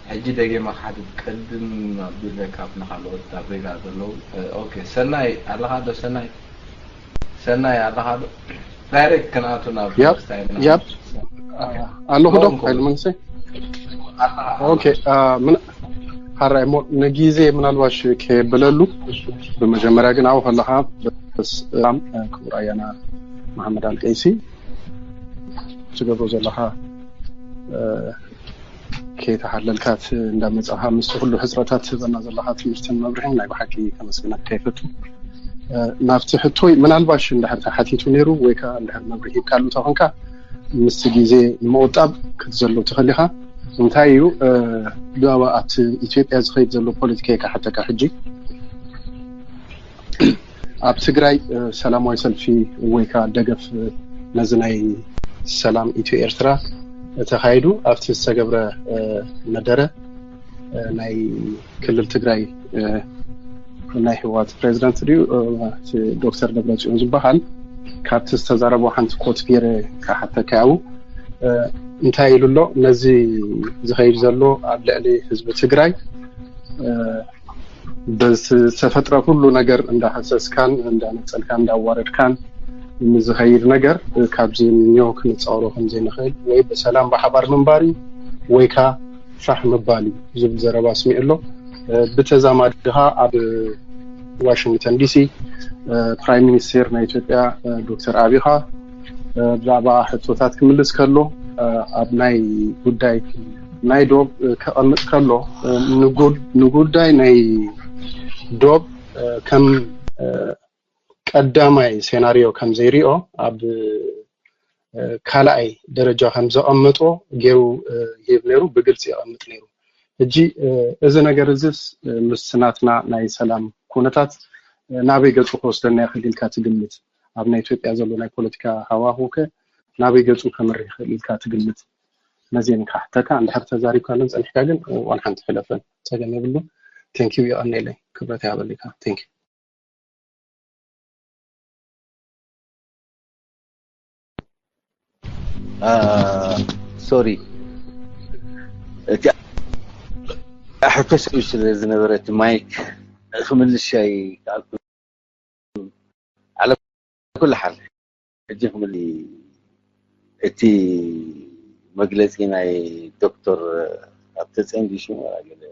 ሕጂ ደጊመ ክሓትት ቅድም ኣቢለ ካብ ንኻልኦት ኣብ ሪጋ ዘለዉ። ኦኬ፣ ሰናይ ኣለኻ ዶ? ሰናይ፣ ሰናይ ኣለኻ ዶ? ዳይሬክት ክንኣቱ ናብ ያብ ስታይልና። ያብ ኦኬ። ኣለኹ ዶ ኦንኮ። ሓይለ መንግስቲ? ኣለኻ። ኦኬ፣ አ፣ ምን ሓራይ እሞ ንግዜ ምናልባሽ ከየብለሉ ብመጀመርያ ግን ኣብኡ ከለኻ ሰላም፣ አ፣ ክቡር ኣያና መሓመድ ኣልቀይሲ ትገብሮ ዘለኻ፣ አ፣ ከይተሓለልካ እቲ እንዳመጻኻ ምስቲ ኩሉ ሕጽረታት ትህበና ዘለኻ ትምህርትን መብርህን ናይ ብሓቂ ከመስግነካ ይፈቱ። አ፣ ናብቲ ሕቶይ ምናልባሽ እንድሕር ተሓቲቱ ነይሩ ወይ ከዓ እንድሕር መብርሂ ሂብካሉ ተኾንካ ምስቲ ግዜ ንምቑጣብ ክትዘሉ ትኽእል ኢኻ። እንታይ እዩ፣ እ፣ ብዛዕባ ኣብቲ ኢትዮጵያ ዝኸይድ ዘሎ ፖለቲካ ክሓተካ ሕጂ። ኣብ ትግራይ፣ እ፣ ሰላማዊ ሰልፊ ወይ ከዓ ደገፍ፣ እ፣ ነዚ ናይ ሰላም ኢትዮ ኤርትራ ተኻይዱ ኣብቲ ዝተገብረ፣ እ፣ መደረ፣ እ፣ ናይ ክልል ትግራይ፣ እ፣ ናይ ህወሓት ፕሬዚዳንት ድዩ፣ እ፣ እቲ ዶክተር ደብረጽዮን ዝበሃል ካብቲ ዝተዛረቦ ሓንቲ ኮት ገይረ ክሓተካ ያው፣ እ፣ እንታይ ኢሉ ኣሎ? ነዚ ዝኸይድ ዘሎ ኣብ ልዕሊ ህዝቢ ትግራይ፣ እ፣ ብዝተፈጥረ ኩሉ ነገር እንዳሃሰስካን እንዳነጸልካን እንዳዋረድካን ንዝኸይድ ነገር፣ እ፣ ካብዚ ንዮ ክንጻወሮ ከም ዘይንኽእል ወይ ብሰላም ብሓባር ምንባር እዩ ወይ ከኣ ፋሕ ምባል እዩ ዝብል ዘረባ ኣስሚዑ ኣሎ። እ፣ ብተዛማዲ ከኣ ኣብ ዋሽንግተን ዲሲ፣ እ፣ ፕራይም ሚኒስቴር ናይ ኢትዮጵያ፣ እ፣ ዶክተር ኣብይ ከኣ፣ እ፣ ብዛዕባ ሕቶታት ክምልስ ከሎ፣ እ፣ ኣብ ናይ ጉዳይ ናይ ዶብ፣ እ፣ ከቐምጥ ከሎ፣ እ፣ ንጉድ-፣ ንጉዳይ ናይ ዶብ፣ እ፣ ከም፣ እ፣ ቀዳማይ ሴናሪዮ ከም ዘይሪኦ ኣብ፣ እ፣ ካልኣይ ደረጃ ከም ዘቐመጦ ገይሩ፣ እ፣ ይህብ ነይሩ፣ ብግልፂ የቐምጥ ነይሩ። ሕጂ፣ እ፣ እዚ ነገር እዚስ፣ እ፣ ምስ ናትና ናይ ሰላም ኩነታት፣ እ፣ ናበይ ገፁ ክወስደና ይኽእል ኢልካ ትግምት? ኣብ ናይ ኢትዮጵያ ዘሎ ናይ ፖለቲካ ሃዋህው ከ ናበይ ገፁ ከምርሕ ይኽእል ኢልካ ትግምት? ነዚአን ክሓተካ እንድሕር ተዛሪብካለን ፀኒሕካ ግን፣ እ፣ ዋላ ሓንቲ ሕለፈን፣ ፀገም የብሉን። ቴንኪዩ፣ የቐንየለይ፣ ክብረት ይሃበልካ። ቴንኪዩ። ሶሪ፣ እቲ ሕቶ ስለ ዝነበረ እቲ ማይክ ክምልሻይ ከኣልኩ። ዓለ ኩሉ ሓል ሕጂ ክምል እቲ መግለጺ ናይ ዶክተር ኣብ ተጸንጊሹ ገለ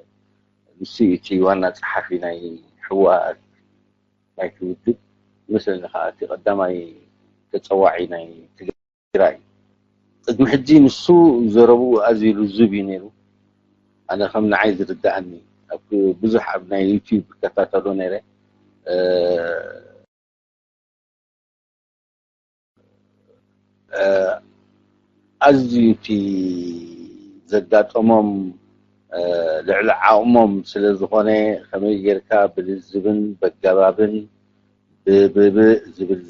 ንሱ እቲ ዋና ጸሓፊ ናይ ህወሓት ናይቲ ውድብ መስለኒ ከዓ እቲ ቀዳማይ ተጸዋዒ ናይ ትግራይ እዩ። ቅድሚ ሕጂ ንሱ ዘረብኡ ኣዝዩ ልዙብ እዩ ነይሩ። ኣነ ከም ንዓይ ዝርድኣኒ ኣብ ብዙሕ ኣብ ናይ ዩቲዩብ እከታተሎ ነይረ። እ፣ እ፣ ኣዝዩ እቲ ዘጋጠሞም፣ እ፣ ልዕሊ ዓቕሞም ስለ ዝኾነ ከመይ ጌርካ ብልዝብን በጋባብን ብብብእ ዝብል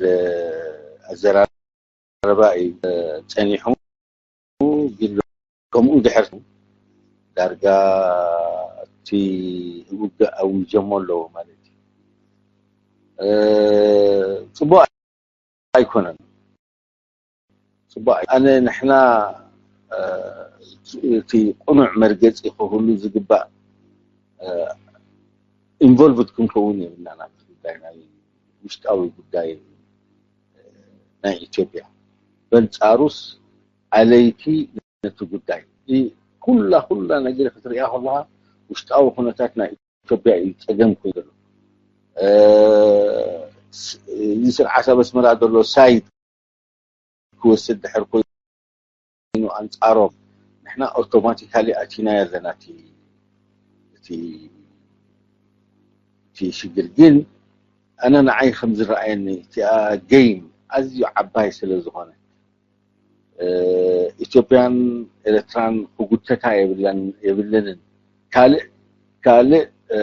ኣዘራርባ እዩ፣ እ፣ ጸኒሑ። ግን ከምኡ ድሕር ዳርጋ እቲ ውግእ ኣዊጀሞ ኣለዉ ማለት እዩ። እ፣ ጽቡቕ ኣይኮነን። ጽቡቕ ኣይ-፣ ኣነ ንሕና፣ እ፣ እቲ ቅኑዕ መርገጺ ክህሉ ዝግባእ፣ እ፣ ኢንቮልቭድ ክንከውን የብልናን ኣብዚ ጉዳይ ናይ ውሽጣዊ ጉዳይ፣ እ፣ ናይ ኢትዮጵያ። በንጻሩስ ኣለይቲ ነቲ ጉዳይ። እ፣ ኩላ፣ ኩላ ነገር ክትሪኣ ከለኻ ውሽጣዊ ኩነታት ናይ ኢትዮጵያ እዩ ጸገም ኮይኑ ዘሎ። እ፣ ስ-፣ እዚ ስርዓት ኣብ ኣስመራ ዘሎ ሳይድ ክወስድ ድሕር ኮይኑ ኣንጻሮም፣ ንሕና ኣውቶማቲካሊ ኣቲናዮ ኣለና እቲ፣ እቲ፣ እቲ ሽግር። ግን ኣነ ንዓይ ከም ዝረኣየኒ እቲኣ ጌም ኣዝዩ ዓባይ ስለ ዝኾነ፣ እ፣ ኢትዮጵያን ኤርትራን ክጉተታ የብለን፣ የብለንን። ካልእ፣ ካልእ፣ እ፣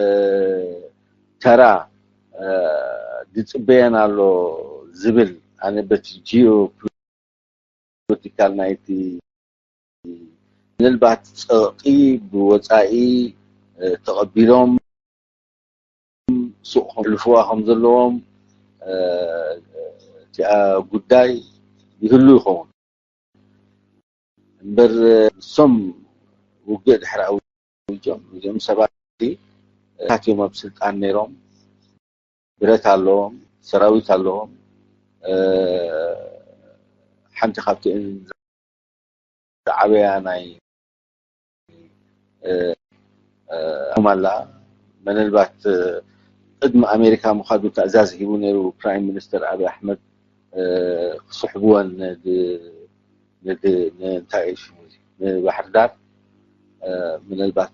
ተራ፣ እ፣ ዝጽበየን ኣሎ ዝብል፣ ኣነ በቲ ጂኦ ፖለቲካል ናይቲ ምናልባት ጸቕጢ ብወጻኢ፣ እ፣ ተቐቢሎም ሱቕ ከሕልፍዋ ከም ዘለዎም፣ እ፣ እቲኣ ጉዳይ ይህሉ ይኸውን። እምበር፣ እ፣ እሶም ውግእ ድሕሪ እዮም። እዚኦም ሰባት እዚታት እዮም ኣብ ስልጣን ነይሮም። ብረት ኣለዎም፣ ሰራዊት ኣለዎም። ሓንቲ ካብቲእን ዝዓበያ ናይ ኣላ። ምናልባት ቅድሚ ኣሜሪካ ምዃዱ ትእዛዝ ሂቡ ነይሩ ፕራይም ሚኒስተር ኣብይ ኣሕመድ ክስሕብወን ንእንታይ ሽሙ ንባሕር ዳር። ምናልባት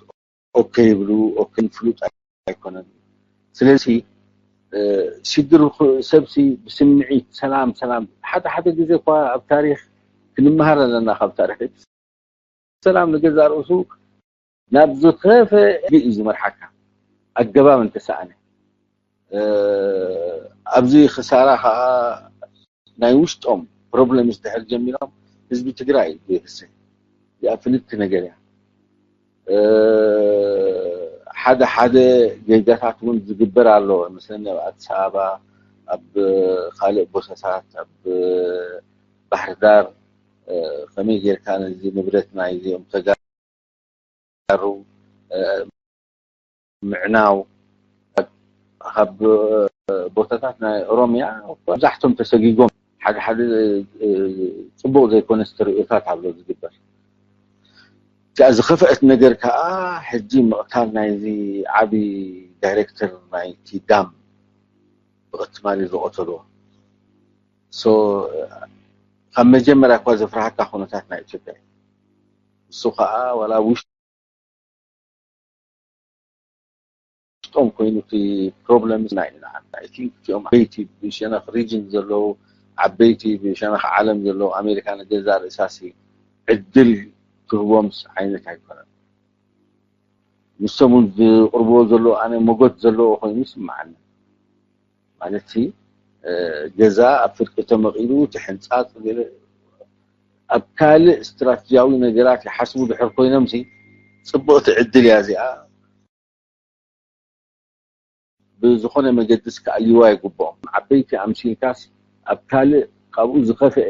ኦኬ ይብሉ። ኦኬ ፍሉጥ ኣይኮነን። ስለዚ ሽግር ሰብሲ ብስምዒት ሰላም ሰላም፣ ሓደ ሓደ ግዜ እኳ ኣብ ታሪኽ ክንመሃር ኣለና ካብ ታሪኽ። ሰላም ንገዛ ርእሱ ናብ ዝኸፈ እዩ ዝመርሓካ፣ ኣገባብ እንተሰኣነ። ኣብዚ ክሳራ ከዓ ናይ ውሽጦም ፕሮብለምስ ድሕር ጀሚሮም ህዝቢ ትግራይ ዘይክሰ እዚኣ ፍልጥቲ ነገር እያ። ሓደ ሓደ ጌጋታት እውን ዝግበር ኣሎ መስለኒ፣ ኣብ ኣዲስ ኣበባ፣ ኣብ ካልእ ቦታታት፣ ኣብ ባህር ዳር። ከመይ ጌርካ ነዚ ንብረት ናይዚኦም ተጋሩ ምዕናው፣ ካብ ቦታታት ናይ ኦሮሚያ መብዛሕቶም ተሰጊጎም፣ ሓደ ሓደ ፅቡቕ ዘይኮነ ስተርእዮታት ኣሎ ዝግበር። እዚኣ ዝኸፍአት ነገር ከዓ ሕጂ ምቕታል ናይዚ ዓብዪ ዳይሬክተር ናይቲ ዳም ብቐትማሊ ዝቐተልዎ። ካብ መጀመርያ እኳ ዘፍርሃካ ኩነታት ናይ ኢትዮጵያ እዩ። እሱ ከዓ ዋላ ውሽጦም ኮይኑ እቲ ፕሮብለም ናይ ቲንክ እቲኦም ዓበይቲ ብሸነኽ ሪጅን ዘለዉ ዓበይቲ ብሸነኽ ዓለም ዘለዉ ኣሜሪካ ንገዛ ርእሳሲ ዕድል ክህቦምስ ዓይነት ኣይኮነን። ንሶም እውን ዝቕርብዎ ዘለዉ ኣነ ሞጎት ዘለዎ ኮይኑ ይስምዓኒ። ማለት ገዛ ኣብ ፍርቂ ተመቒሉ እቲ ሕንፃፅ ኣብ ካልእ ስትራቴጂያዊ ነገራት ይሓስቡ ድሕር ኮይኖም ሲ ፅብቕቲ ዕድል እያ እዚኣ። ብዝኾነ መገዲ ክኣልይዋ ይግብኦም። ዓበይቲ ኣምሲልካስ ኣብ ካልእ ካብኡ ዝኸፍአ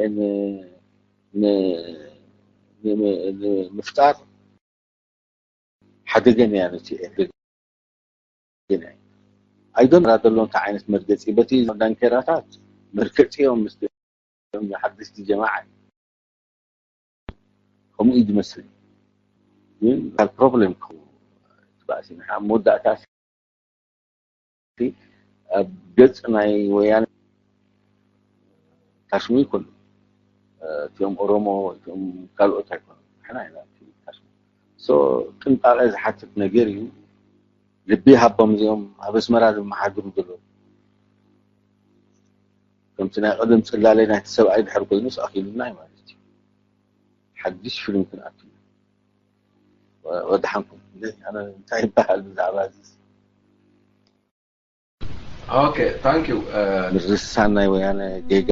ንምፍጣር ሓደገን እያ ነቲ ኤርትራ ኣይዶን ራ ዘሎ እንታይ ዓይነት መርገፂ በቲ ዳንኬራታት መርገፂ እዮም ምስ ሓደሽቲ ጀማዓ ከምኡ እዩ ዝመስል። ግን ፕሮብሌም ክባእሲ ንሓ መወዳእታ ኣብ ገፅ ናይ ወያነ ታሽሙ ይኮኑ እቲኦም ኦሮሞ እቲኦም ካልኦት ኣይኮኑ ንሕና ኢና ታሽሙ ጥንቃቐ ዝሓትት ነገር እዩ። ልቢ ሃቦም እዚኦም ኣብ ኣስመራ ዝመሓድሩ ዘለዉ ከምቲ ናይ ቀደም ፅላለይ ናይቲ ሰብኣይ ድሕር ኮይኑስ ኣኺሉና እዩ ማለት እዩ። ሓድሽ ፊልም ክንኣቱ ወድሓንኩም እንታይ ይበሃል ብዛዕባ እዚ ኦኬ ታንክ ዩ ምርሳን ናይ ወያነ ጌጋ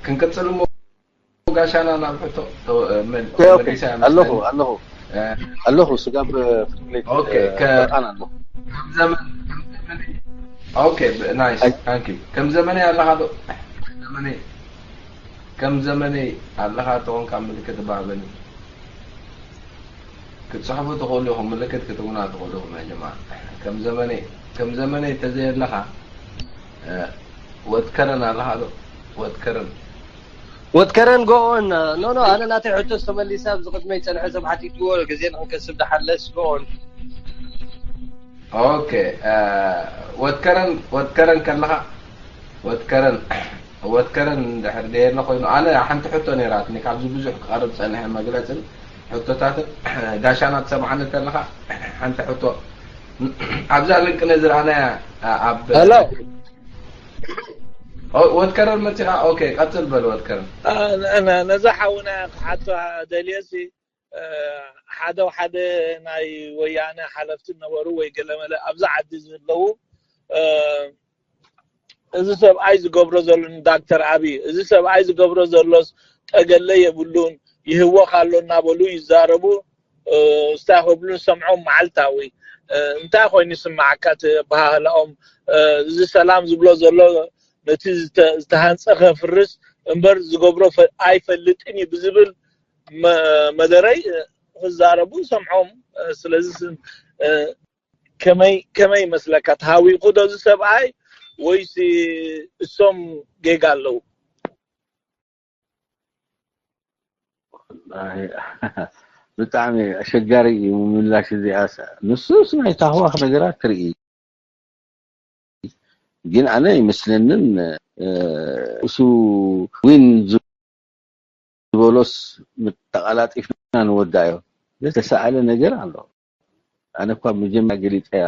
ክንቅፅል እሞ ጋሻና ናብ ሕቶ ኣለኹ ኣለኹ ኣለኹ ስጋብ ፍርቅሌት ኦኬ በቃን ኣለኹ ከም ዘመን ከም ዘመን ኦኬ ናይስ ታንክ ዩ ከም ዘመነይ ኣለኻ ዶ ዘመነይ ከም ዘመነይ ኣለኻ ተኾንካ ምልክት ባበኒ ክትፅሕፉ ትኽእሉ ኢኹም ምልክት ክትብና ትኽእሉ ኢኹም ያ ጀማ ከም ዘመነይ ከም ዘመነይ ተዘየለኻ ወትከረን ኣለኻ ዶ ወትከረን ወትከረን ጎኦን ኖ ኖ ኣነ ናተይ ሕቶስ ተመሊሳ ኣብዚ ቅድመይ ፀንሐ ሰብ ሓቲትዎ ግዜ ንክንከስብ ደሓለስ ጎኦን ኦኬ ወትከረን ወትከረን ከለኻ ወትከረን ወትከረን እንድሕር ደየለ ኮይኑ ኣነ ሓንቲ ሕቶ ነይራትኒ ካብዚ ብዙሕ ክቐርብ ፀንሐ መግለፅን ሕቶታትን ጋሻና ትሰምዓኒ ተለኻ ሓንቲ ሕቶ ኣብዛ ልንቅነ ዝረኣናያ ኣብ ሄሎ ወትከረን መፂኻ ኦኬ ቀፅል በል ወትከረን ነዛ ሓውና ክሓቶ ደልየሲ ሓደ ሓደ ናይ ወያነ ሓለፍቲ ነበሩ ወይ ገለመለ ኣብዚ ዓዲ ዘለዉ እዚ ሰብኣይ ዝገብሮ ዘሎ ዳክተር ኣብይ እዚ ሰብኣይ ዝገብሮ ዘሎስ ጠገለ የብሉን ይህወኽ ኣሎ እናበሉ ይዛረቡ ስታይ ክብሉ ሰምዖም መዓልታዊ እንታይ ኮይኑ ይስማዓካ እቲ ኣበሃህላኦም እዚ ሰላም ዝብሎ ዘሎ ነቲ ዝተሃንፀ ከፍርስ እምበር ዝገብሮ ኣይፈልጥን እዩ ብዝብል መደረይ ክዛረቡ ሰምዖም። ስለዚ ከመይ ይመስለካ? ተሃዊኹ ዶ እዚ ሰብኣይ ወይስ እሶም ጌጋ ኣለዉ? ብጣዕሚ ኣሸጋሪ እዩ ምምላሽ እዚኣ። ንሱስ ናይ ታህዋኽ ነገራት ትርኢ፣ ግን ኣነ ይመስለንን እሱ ዊን ዝበሎስ ተቓላጢፍና ንወዳእዮ ዝተሰኣለ ነገር ኣሎ። ኣነ እኳ መጀመርያ ገሊፀያ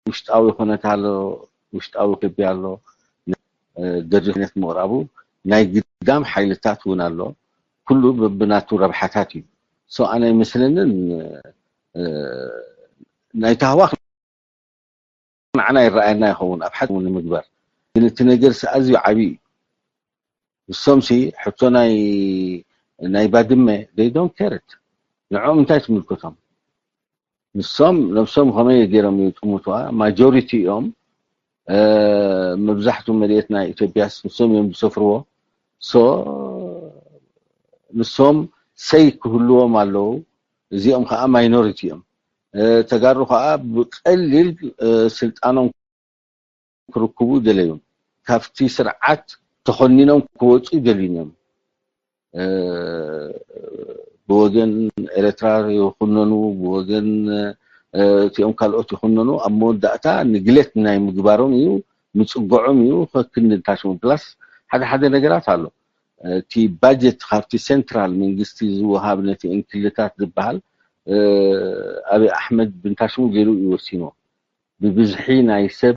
ውሽጣዊ ኩነት ኣሎ፣ ውሽጣዊ ክቢ ኣሎ። ደድሕነት ምቕራቡ ናይ ግዳም ሓይልታት እውን ኣሎ። ኩሉ ብናቱ ረብሓታት እዩ። ሶ ኣነ ኣይመስለንን ናይ ታህዋኽ ንዓና ይረኣየና ይኸውን ኣብ ሓቂ ንምግባር፣ ግን እቲ ነገር ኣዝዩ ዓብዪ እዩ። ንሶም ሲ ሕቶ ናይ ናይ ባድመ they don't care it። ንዕኦም እንታይ ትምልከቶም? ንሶም ነብሶም ከመይ ገይሮም ይጥምቱዋ? ማጆሪቲ እዮም። መብዛሕቱ መሬት ናይ ኢትዮጵያስ ንሶም እዮም ዝሰፍርዎ። ሶ ንሶም ሰይ ክህልዎም ኣለዉ። እዚኦም ከዓ ማይኖሪቲ እዮም። ተጋሩ ከዓ ብቀሊል ስልጣኖም ክርክቡ ይደለዩ። ካብቲ ስርዓት ተኾኒኖም ክወፁ ይደልዩን እዮም። ብወገን ኤረትራ ይኹነኑ፣ ብወገን እቲኦም ካልኦት ይኹነኑ፣ ኣብ መወዳእታ ንግለት ናይ ምግባሮም እዩ፣ ምፅግዖም እዩ። ከክንድንታሽሙ ፕላስ ሓደ ሓደ ነገራት ኣሎ። እቲ ባጀት ካብቲ ሴንትራል መንግስቲ ዝወሃብ ነቲ እንክልታት ዝበሃል ኣብይ ኣሕመድ ብንታሽሙ ገይሩ እዩ ወሲንዎ። ብብዝሒ ናይ ሰብ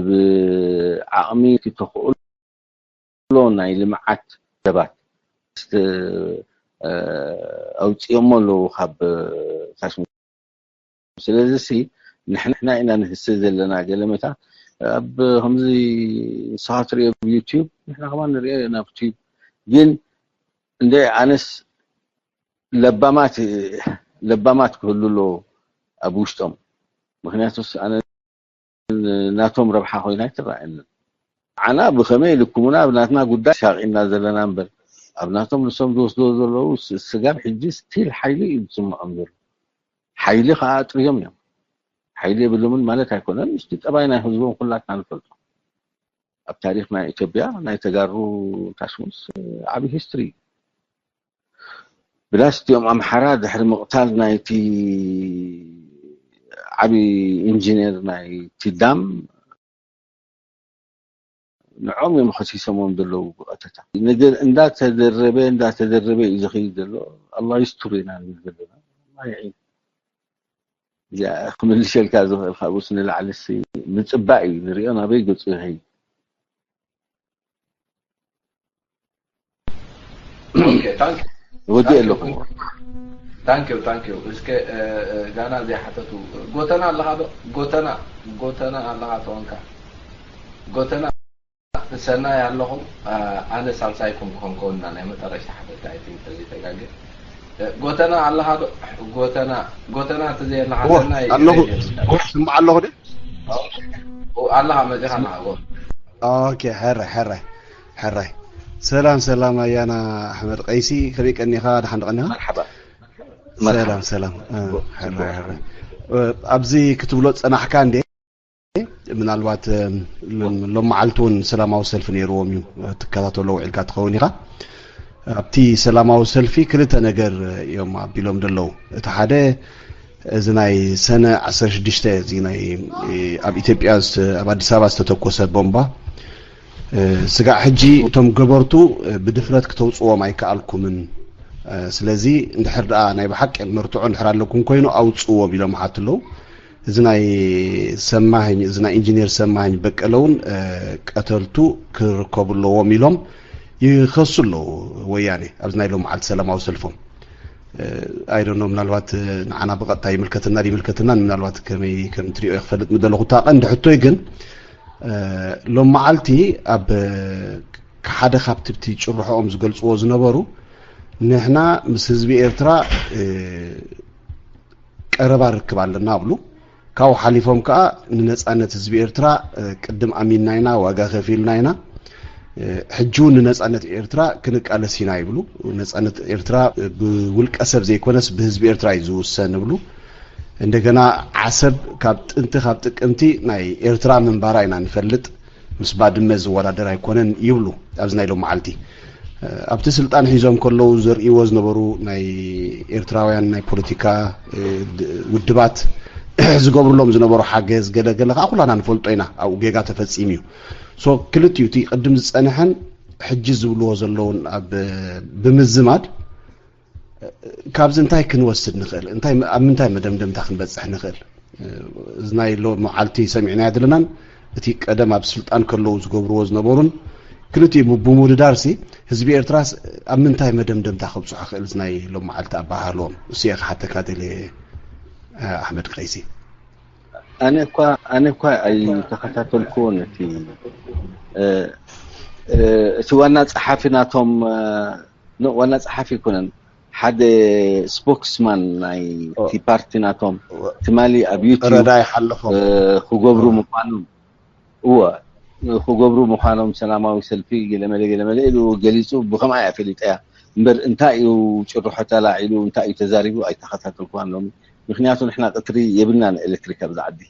ብዓቕሚ ተኽእሎ ናይ ልምዓት ሰባት ኣውፅኦሞ ኣለዉ ካብ ታሽሙ። ስለዚ ሲ ንሕና ኢና ንህስ ዘለና ገለመታ ኣብ ከምዚ ንስኻ ትሪኦ ብ ዩቲዩብ ንሕና ከማን ንሪኦ ኢና ብ ዩቲዩብ። ግን እንደ ኣነስ ለባማት ለባማት ክህሉ ኣለዎ ኣብ ውሽጦም። ምክንያቱስ ኣነ ናቶም ረብሓ ኮይና ኣይትረኣየንን። ዓና ብኸመይ ልኩምና ኣብ ናትና ጉዳይ ሻቂና ዘለና እምበር ኣብ ናቶም ንሶም ዝወስድዎ ዘለዉ ስጋብ ሕጂ ስቲል ሓይሊ እዩ ዝስምዖም ዘሎ። ሓይሊ ከዓ ኣጥርዮም እዮም። ሓይሊ የብሎምን ማለት ኣይኮነን። ምስቲ ጠባይ ናይ ህዝቦም ኩላትና ንፈልጦ። ኣብ ታሪክ ናይ ኢትዮጵያ ናይ ተጋሩ ታሽሙስ ዓብዪ ሂስትሪ እዩ። ብላስ እቲኦም ኣምሓራ ድሕሪ ምቕታል ናይቲ ዓብዪ ኢንጂነር ናይቲ ዳም ንዖም እዮም ከሲሶሞም ዘለዉ ብቐጥታ። ነገር እንዳተደረበ እንዳተደረበ እዩ ዝኸይድ ዘሎ። ኣላ ይስቱር ኢና ንብል ዘለና። ኣላ ይዒን። እዚኣ ክምልሸልካ ዝኽእል ካብኡስ ንላዕሊ ሲ ምፅባእ እዩ ንሪኦ ናበይ ገፁ ይኸይድ። ወዲ ኣለኹ። ታንኪው ታንኪው። እስከ ጋና ዘይሓተቱ ጎተና ኣለኻ ዶ? ጎተና ጎተና ኣለኻ ተኾንካ ጎተና ሰናይ ኣለኹም። ኣነ ሳልሳይኩም ክኾን ከውን ናይ መጠረሻ ሓተታ ኣይቲንክ ተዘይተጋገ ጎተና ኣለኻ ዶ? ጎተና ጎተና እንተዘየለኻ ሰናይ ኣለኹ። ስምዓ ኣለኹ ድ ኣለኻ መፂኻ ኣለኻ ጎ ኦኬ። ሕራይ ሕራይ ሕራይ። ሰላም ሰላም ኣያና ኣሕመድ ቀይሲ፣ ከመይ ቀኒኻ? ደሓን ቀኒኻ? መርሓባ። ሰላም ሰላም። ሕራይ ሕራይ። ኣብዚ ክትብሎ ጸናሕካ እንዴ? ምናልባት ሎም መዓልቲ እውን ሰላማዊ ሰልፊ ነይርዎም እዩ፣ ትከታተሎ ውዒልካ ትኸውን ኢኻ። ኣብቲ ሰላማዊ ሰልፊ ክልተ ነገር እዮም ኣቢሎም ዘለዉ። እቲ ሓደ እዚ ናይ ሰነ ዓሰርተ ሽዱሽተ እዚ ናይ ኣብ ኢትዮጵያ ኣብ ኣዲስ ኣበባ ዝተተኮሰ ቦምባ ስጋዕ ሕጂ እቶም ገበርቱ ብድፍረት ክተውፅዎም ኣይከኣልኩምን። ስለዚ እንድሕር ደኣ ናይ ብሓቂ መርትዖ እንድሕር ኣለኩም ኮይኑ ኣውፅዎም ኢሎም ሓት ኣለዉ። እዚ ናይ ሰማህኝ እዚ ናይ ኢንጂነር ሰማህኝ በቀለ እውን ቀተልቱ ክርከቡ ኣለዎም ኢሎም ይኸሱ ኣለዉ ወያኔ ኣብዚ ናይ ሎም መዓልቲ ሰላማዊ ሰልፎም። ኣይደኖ ምናልባት ንዓና ብቐጥታ ይምልከትና ይምልከትና ምናልባት ከመይ ከም ትሪኦ ክፈልጥ ምደለኹ እታ ቀንዲ ሕቶይ ግን ሎም መዓልቲ ኣብ ሓደ ካብቲ ብቲ ጭርሖኦም ዝገልፅዎ ዝነበሩ ንሕና ምስ ህዝቢ ኤርትራ ቀረባ ርክብ ኣለና ኣብሉ ካብኡ ሓሊፎም ከዓ ንነፃነት ህዝቢ ኤርትራ ቅድም ኣሚንና ኢና፣ ዋጋ ከፊልና ኢና፣ ሕጂ እውን ንነፃነት ኤርትራ ክንቃለስ ኢና ይብሉ። ነፃነት ኤርትራ ብውልቀ ሰብ ዘይኮነስ ብህዝቢ ኤርትራ እዩ ዝውሰን ይብሉ። እንደገና ዓሰብ ካብ ጥንቲ ካብ ጥቅምቲ ናይ ኤርትራ ምንባራ ኢና ንፈልጥ፣ ምስ ባድመ ዝወዳደር ኣይኮነን ይብሉ። ኣብዚ ናይ ሎም መዓልቲ ኣብቲ ስልጣን ሒዞም ከለዉ ዘርእይዎ ዝነበሩ ናይ ኤርትራውያን ናይ ፖለቲካ ውድባት ዝገብርሎም ዝነበሩ ሓገዝ ገለገለ ከዓ ኩላና ንፈልጦ ኢና። ኣብኡ ጌጋ ተፈፂሙ እዩ። ሶ ክልቲኡ እቲ ቅድም ዝፀንሐን ሕጂ ዝብልዎ ዘለውን ኣብ ብምዝማድ ካብዚ እንታይ ክንወስድ ንኽእል? እንታይ ኣብ ምንታይ መደምደምታ ክንበፅሕ ንኽእል? እዚ ናይ ሎ መዓልቲ ሰሚዕናዮ ዘለናን እቲ ቀደም ኣብ ስልጣን ከለዉ ዝገብርዎ ዝነበሩን ክልቲኡ ብምውድዳር ሲ ህዝቢ ኤርትራስ ኣብ ምንታይ መደምደምታ ከብፅሖ ክእል? እዚ ናይ ሎም መዓልቲ ኣባሃልዎም እሱ እየ ክሓተካ ደልየ። ኣሕመድ ቀይሲ። ኣነ እኳ ኣነ እኳ ኣይተኸታተልኩዎን እቲ እቲ ዋና ጸሓፊ ናቶም፣ ዋና ጸሓፊ ኣይኮነን፣ ሓደ ስፖክስማን ናይ እቲ ፓርቲ ናቶም ትማሊ ኣብ ዩቲዩብ ረዳይ ሓለፎም ክገብሩ ምዃኖም፣ እወ፣ ክገብሩ ምዃኖም፣ ሰላማዊ ሰልፊ ገለመለ ገለመለ ኢሉ ገሊጹ። ብኸምኣ እያ ፈሊጠያ እምበር እንታይ እዩ ጭርሖ ተላዒሉ እንታይ እዩ ተዛሪቡ ኣይተኸታተልኩዋን ሎሚ። ምክንያቱ ንሕና ቀትሪ የብልናን ኤሌክትሪክ ኣብዚ ዓዲ፣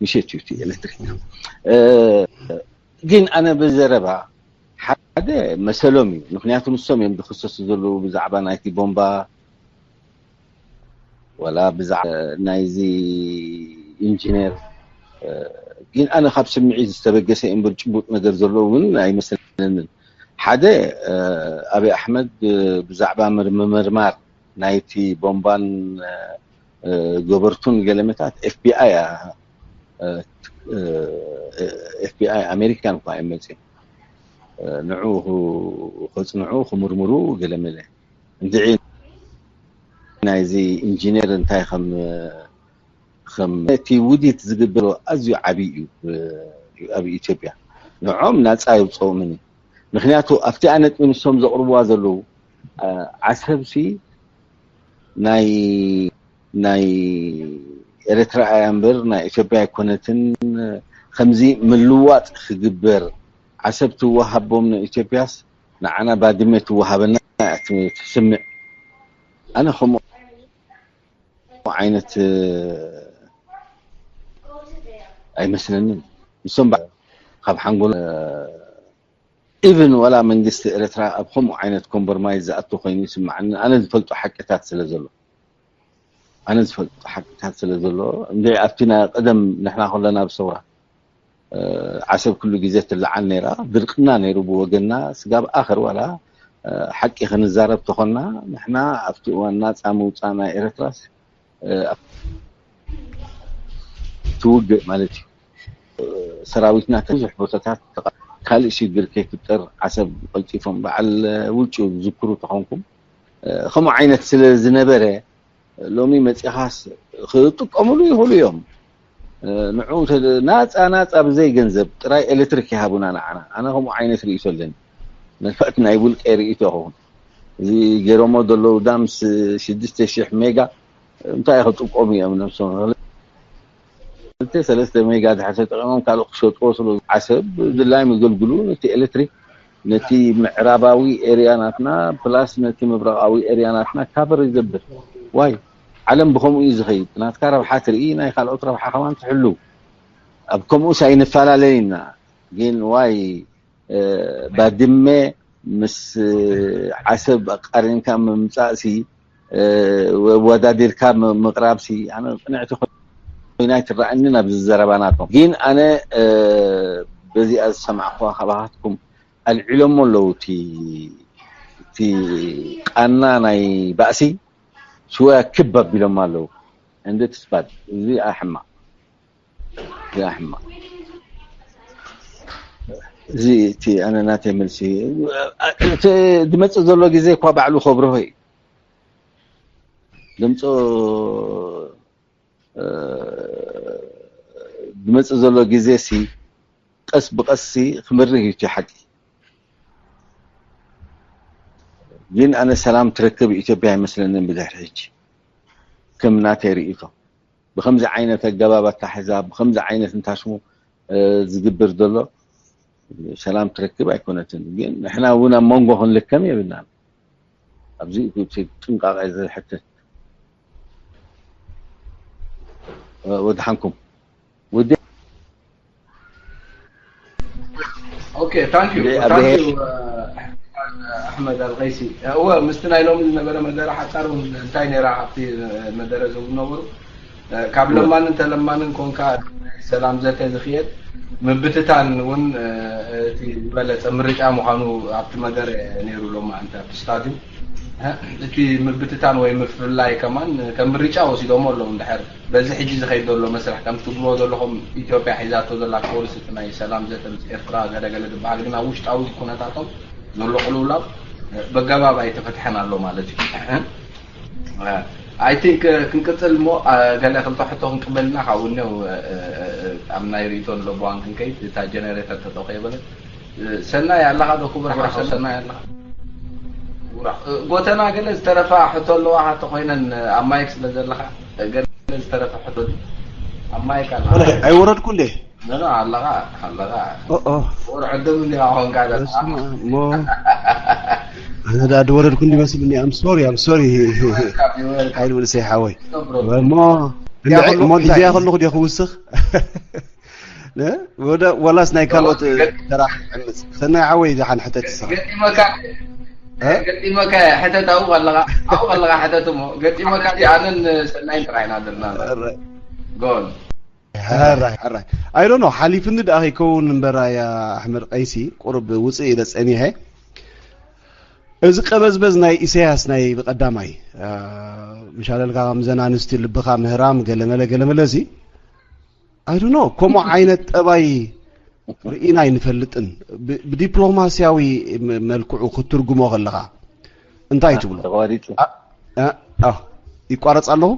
ምሸት እዩ እቲ ኤሌክትሪክ። ግን ኣነ ብዘረባ ሓደ መሰሎም እዩ። ምክንያቱ ንሶም እዮም ዝኽሰሱ ዘለዉ ብዛዕባ ናይቲ ቦምባ ወላ ብዛዕባ ናይዚ ኢንጂነር። ግን ኣነ ካብ ስምዒት ዝተበገሰ እምበር ጭቡጥ ነገር ዘለዎ እውን ኣይመስለንን። ሓደ ኣብይ ኣሕመድ ብዛዕባ ምርምምርማር ናይቲ ቦምባን ገበርቱን ገለመታት ኤፍቢኣይ ኤፍቢኣይ ኣሜሪካን እኳ እዮም መፅኦም ንዑ ከፅንዑ ክምርምሩ ገለመለ እንድዒ ናይዚ ኢንጂነር እንታይ ከም ከም እቲ ውዲት ዝግበሮ ኣዝዩ ዓብዪ እዩ ኣብ ኢትዮጵያ። ንዖም ናፃ ይውፀኦምን እዩ። ምክንያቱ ኣብቲኣ ነጥቢ ንሶም ዘቕርብዋ ዘለዉ ዓሰብሲ ናይ ናይ ኤርትራ እያ እምበር ናይ ኢትዮጵያ ኣይኮነትን። ከምዚ ምልዋጥ ክግበር ዓሰብ ትወሃቦም ንኢትዮጵያስ ንዓና ባድመ ትወሃበና እያ ትስምዕ። ኣነ ከምኡ ዓይነት ኣይመስለንን። ንሶም ካብ ሓንጎል ኢቭን ዋላ መንግስቲ ኤርትራ ኣብ ከምኡ ዓይነት ኮምበርማይዝ ዝኣቱ ኮይኑ ይስምዓኒ። ኣነ ዝፈልጦ ሓቅታት ስለ ዘሎ ኣነ ዝፈልጦ ሓቅታት ስለ ዘሎ እንደ ኣብቲ ናይ ቀደም ንሕና ከለና ኣብ ሰውራ ዓሰብ ኩሉ ግዜ ትለዓል ነይራ። ድርቅና ነይሩ ብወገንና። ስጋብ ኣኸር ዋላ ሓቂ ክንዛረብ ተኾንና ንሕና ኣብቲ እዋን ናፃ ምውፃእ ናይ ኤርትራስ ትውግእ ማለት እዩ። ሰራዊትና ብዙሕ ቦታታት ካልእ ሽግር ከይፍጠር ዓሰብ ቀልጢፎም በዓል ውጩ ዝዝክሩ ተኾንኩም ከምኡ ዓይነት ስለ ዝነበረ ሎሚ መፂኻስ ክጥቀምሉ ይኽእሉ እዮም። ንዑ ናፃ ናፃ ብዘይ ገንዘብ ጥራይ ኤሌክትሪክ ይሃቡና ንዓና። ኣነ ከምኡ ዓይነት ርእይቶ ኣለኒ። ምናልባት ናይ ውልቀ ርእይቶ ይኸውን። እዚ ገይሮሞ ዘለዉ ዳምስ ሽዱሽተ ሺሕ ሜጋ እንታይ ክጥቀሙ እዮም ነብሶም? ክልተ ሰለስተ ሜጋ ድሕር ተጠቂሞም ካልእ ክሸጥዎ ስለ ዓሰብ ድላዮም ይገልግሉ። ነቲ ኤሌክትሪክ ነቲ ምዕራባዊ ኤርያ ናትና ፕላስ ነቲ ምብራቃዊ ኤርያ ናትና ካቨር ይገብር። ዋይ ዓለም ብኸምኡ እዩ ዝኸይድ። ናትካ ረብሓ ትርኢ፣ ናይ ካልኦት ረብሓ ከማን ትሕሉ። ኣብ ከምኡስ ኣይንፈላለይ ኢና። ግን ዋይ ባድመ ምስ ዓሰብ ኣቃሪንካ ምምፃእሲ ወዳዲርካ ምቕራብሲ ኣነ ቅንዕቲ ኮይና ኣይትረኣንን ኣብዚ ዘረባ ናቶም። ግን ኣነ በዚኣ ዝሰማዕኩዋ ካባኻትኩም ኣልዒሎሞ ኣለዉ እቲ ቃና ናይ ባእሲ ሽወያ ክብ ኣቢሎም ኣለዉ። እንደ ትስባድ እዚ ኣሕማቕ እዚ ኣሕማቕ እዚ እቲ ኣነ ናተይ መልሲ እቲ ዝመፅእ ዘሎ ግዜ እኳ ባዕሉ ከብርሆ እዩ። ድምፆ ዝመፅእ ዘሎ ግዜ ሲ ቀስ ብቀስ ሲ ክምርህ እዩ እቲ ሓቂ። ግን ኣነ ሰላም ትረክብ ኢትዮጵያ ኣይመስለንን ብድሕሪ ሕጂ ከም ናተይ ርእይቶ። ብኸምዚ ዓይነት ኣገባብ ኣታሕዛ፣ ብኸምዚ ዓይነት እንታሽሙ ዝግብር ዘሎ ሰላም ትረክብ ኣይኮነትን። ግን ንሕና እውን ኣብ መንጎ ክንልከም የብልናን። ኣብዚ እቲ ጥንቃቐ ዝሕትት። ወድሓንኩም ውዴ። Okay, thank you. Thank you, ኣሕመድ ኣልቀይሲ። እወ፣ ምስቲ ናይ ሎሚ ዝነበረ መደረ ሓጻር እውን እንታይ ነይራ ካብቲ መደረ ዝብሉ ነበሩ። ካብ ለማንን ተለማንን ኮንካ ሰላም ዘተ ዝኽየድ ምብትታን እውን እቲ ዝበለጸ ምርጫ ምዃኑ ኣብቲ መደረ ነይሩ። ሎማዓንቲ ኣብቲ ስታድዩም እቲ ምብትታን ወይ ምፍልላይ ከማን ከም ምርጫ ወሲዶሞ ኣለዉ። እንድሕር በዚ ሕጂ ዝኸይድ ዘሎ መስርሕ ከም ትብልዎ ዘለኹም ኢትዮጵያ ሒዛቶ ዘላ ኮርስ እቲ ናይ ሰላም ዘተ ምስ ኤርትራ ገለገለ ዝበሃል ግን ኣብ ውሽጣዊ ኩነታቶም ዘሎ ቅልውላው በገባብ ኣይተፈትሐን ኣሎ ማለት እዩ። I think ክንቅጽል እሞ ገለ ክልተ ሕቶ ክንቅበልና ካብኡ እኒው ኣብ ናይ ርእይቶ ንለቦዋን ክንከይድ እታ ጀነሬተር ተጠው ከይበለት ሰናይ ኣለኻ ዶ ክቡር ሓው ሰናይ ኣለኻ? ጎተና ገለ ዝተረፋ ሕቶ ኣለዋ ተኮይነን ኣብ ማይክ ስለ ዘለኻ ገለ ዝተረፋ ሕቶ ኣብ ማይክ ኣለኻ። ኣይወረድኩ እንዴ? ኖ ኣለኻ ኣለኻ። ኦኦ ወር ዕድም እንዲ ኣኾንካ ሞ ኣነ ዳ ድወረድኩ እንዲ መስልኒ። I'm sorry, I'm sorry. ሓይል መንእሰይ ሓወይ እሞ እሞ ድያ ከለኹ ድየ ክውስኽ ወላስ ናይ ካልኦት ተራ ዕምፅ ሰናይ ሓወይ ዝሓን ሕተት ይስኻ ገጢመካ ገጢመካ ሕተት ኣብኡ ከለኻ ኣብኡ ከለኻ ሕተት እሞ ገጢመካ ኣነን ሰናይን ጥራይ ኢና ዘለና። ጎል ሕራይ ሕራይ I don't know ሓሊፍኒ ደኣ ከይከውን እምበር ኣያ ኣሕመድ ቀይሲ ቁሩብ ውፅእ ኢለ ፀኒሐ። እዚ ቀበዝበዝ ናይ ኢሳያስ ናይ ብቀዳማይ ምሻለልካ ከምዘን ኣንስቲ ልብኻ ምህራም ገለመለ ገለመለ እዚ I don't know ከምኡ ዓይነት ጠባይ ርኢና ኣይንፈልጥን። ብዲፕሎማስያዊ መልክዑ ክትትርጉሞ ከለኻ እንታይ ትብሎ? ይቋረፅ ኣለኹ።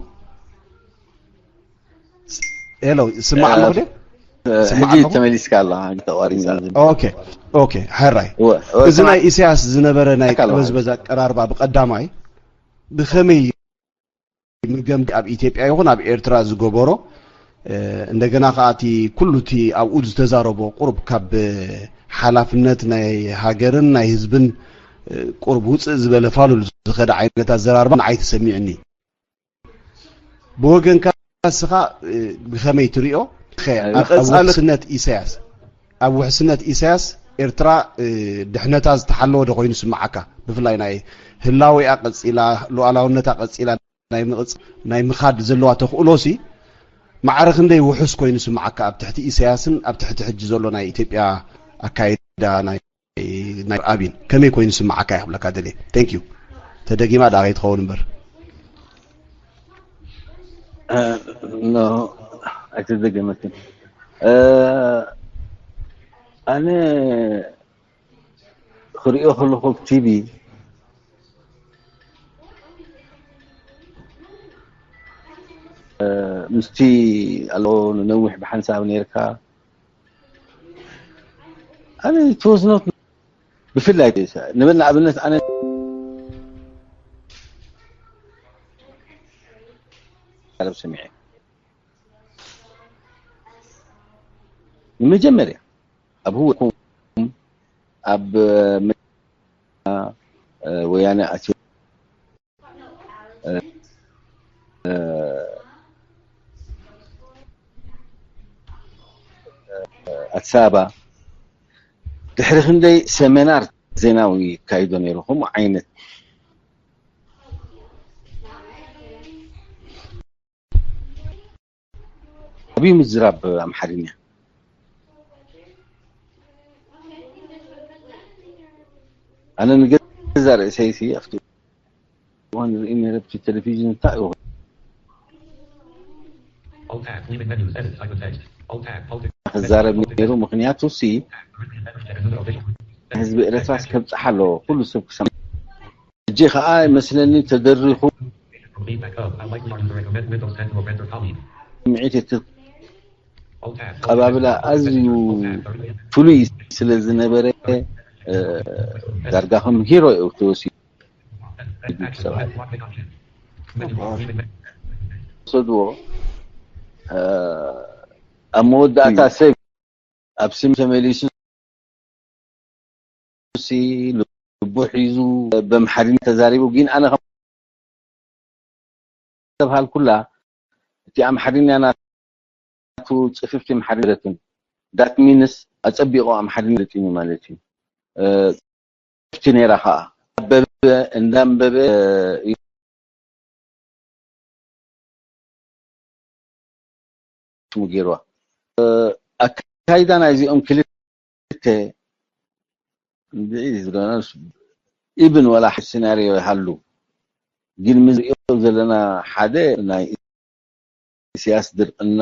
ሄሎ ስማዕ ኣለኹ። ሕጂ ተመሊስካ ኣለኻ ተቋሪፃ። ኦኬ ኦኬ ሕራይ እዚ ናይ ኢሳያስ ዝነበረ ናይ ቀበዝበዝ ኣቀራርባ ብቀዳማይ ብኸመይ መገምገምቲ ኣብ ኢትዮጵያ ይኹን ኣብ ኤርትራ ዝገበሮ እንደገና ከዓ እቲ ኩሉ እቲ ኣብኡ ዝተዛረቦ ቁሩብ ካብ ሓላፍነት ናይ ሃገርን ናይ ህዝብን ቁሩብ ውፅእ ዝበለ ፋሉል ዝኸደ ዓይነት ኣዘራርባ ንዓይ ተሰሚዕኒ። ብወገንካ እስኻ ብኸመይ ትሪኦ? ኣብ ውሕስነት ኢሳያስ ኣብ ውሕስነት ኢሳያስ ኤርትራ ድሕነታ ዝተሓለወ ዶ ኮይኑ ስምዓካ? ብፍላይ ናይ ህላዌኣ ቀፂላ ሉዓላውነታ ቀፂላ ናይ ምኻድ ዘለዋ ተኽእሎ ሲ ማዕረ ክንደይ ውሑስ ኮይኑ ስምዓካ ኣብ ትሕቲ ኢሳያስን ኣብ ትሕቲ ሕጂ ዘሎ ናይ ኢትዮጵያ ኣካይዳ ናይ ናይ ኣብይን ከመይ ኮይኑ ስምዓካ እየ ክብለካ ደልየ። Thank you ተደጊማ ደኣ ከይትኸውን እምበር። ኣይተደገመትን። ኣነ ክሪኦ ከለኹ ኣብ ቲቪ ምስቲ ኣሎ ንነዊሕ ብሓንሳብ ነርካ ኣነ it was not ብፍላይ ንብል ንኣብነት ኣነ ሰሚዐ ንመጀመርያ ኣብ ህወኩም ኣብ ወያነ ኣትዮ ኣዲስ ኣበባ ድሕሪ ክንደይ ሰሜናር ዜናዊ ይካይዶ ነይሩ ከምኡ ዓይነት ዓብዩ ምዝራብ ኣምሓርኛ ኣነ ንገዛ ርእሰይሲ ኣብቲ እዋን ዝርኢ ነይረ ብቲ ቴሌቪዥን እንታይ ይኹን ክዛረብ ነይሩ ምክንያቱ ሲ ህዝቢ ኤረትራስ ከብፅሓ ኣለዎ ኩሉ ሰብ ክሰማ ሕጂ ከዓ ይመስለኒ ተደሪኹ ስምዒት እቲ ቀባብላ ኣዝዩ ፍሉይ ስለ ዝነበረ ዳርጋ ከም ሂሮ እዩ ተወሲዱ ሰብኣይ ሰድዎ ኣብ መወዳእታ ሰብ ኣብ ስም ተመሊሱ ሲ ልቡ ሒዙ ብኣምሓርኛ ተዛሪቡ። ግን ኣነ ከም ተብሃልኩላ እቲ ኣምሓርኛ ናቱ ጽፍፍቲ ኣምሓርኛ ረትን that means ኣጸቢቑ ኣምሓርኛ ረጢኒ ማለት እዩ። እ፣ ክፍቲ ነይራ ኸኣ ኣበበ እንዳንበበ እ፣ ሽሙ ገይርዋ። እ፣ ኣካይዳ ናይዚኦም ክልተ እንድዒ ዝገነስ ኢብን ወላ ሓደ ሲናሪዮ ይሃሉ። ግን ምስ ሪኦ ዘለና ሓደ ናይ ኢሳያስ ድርቅና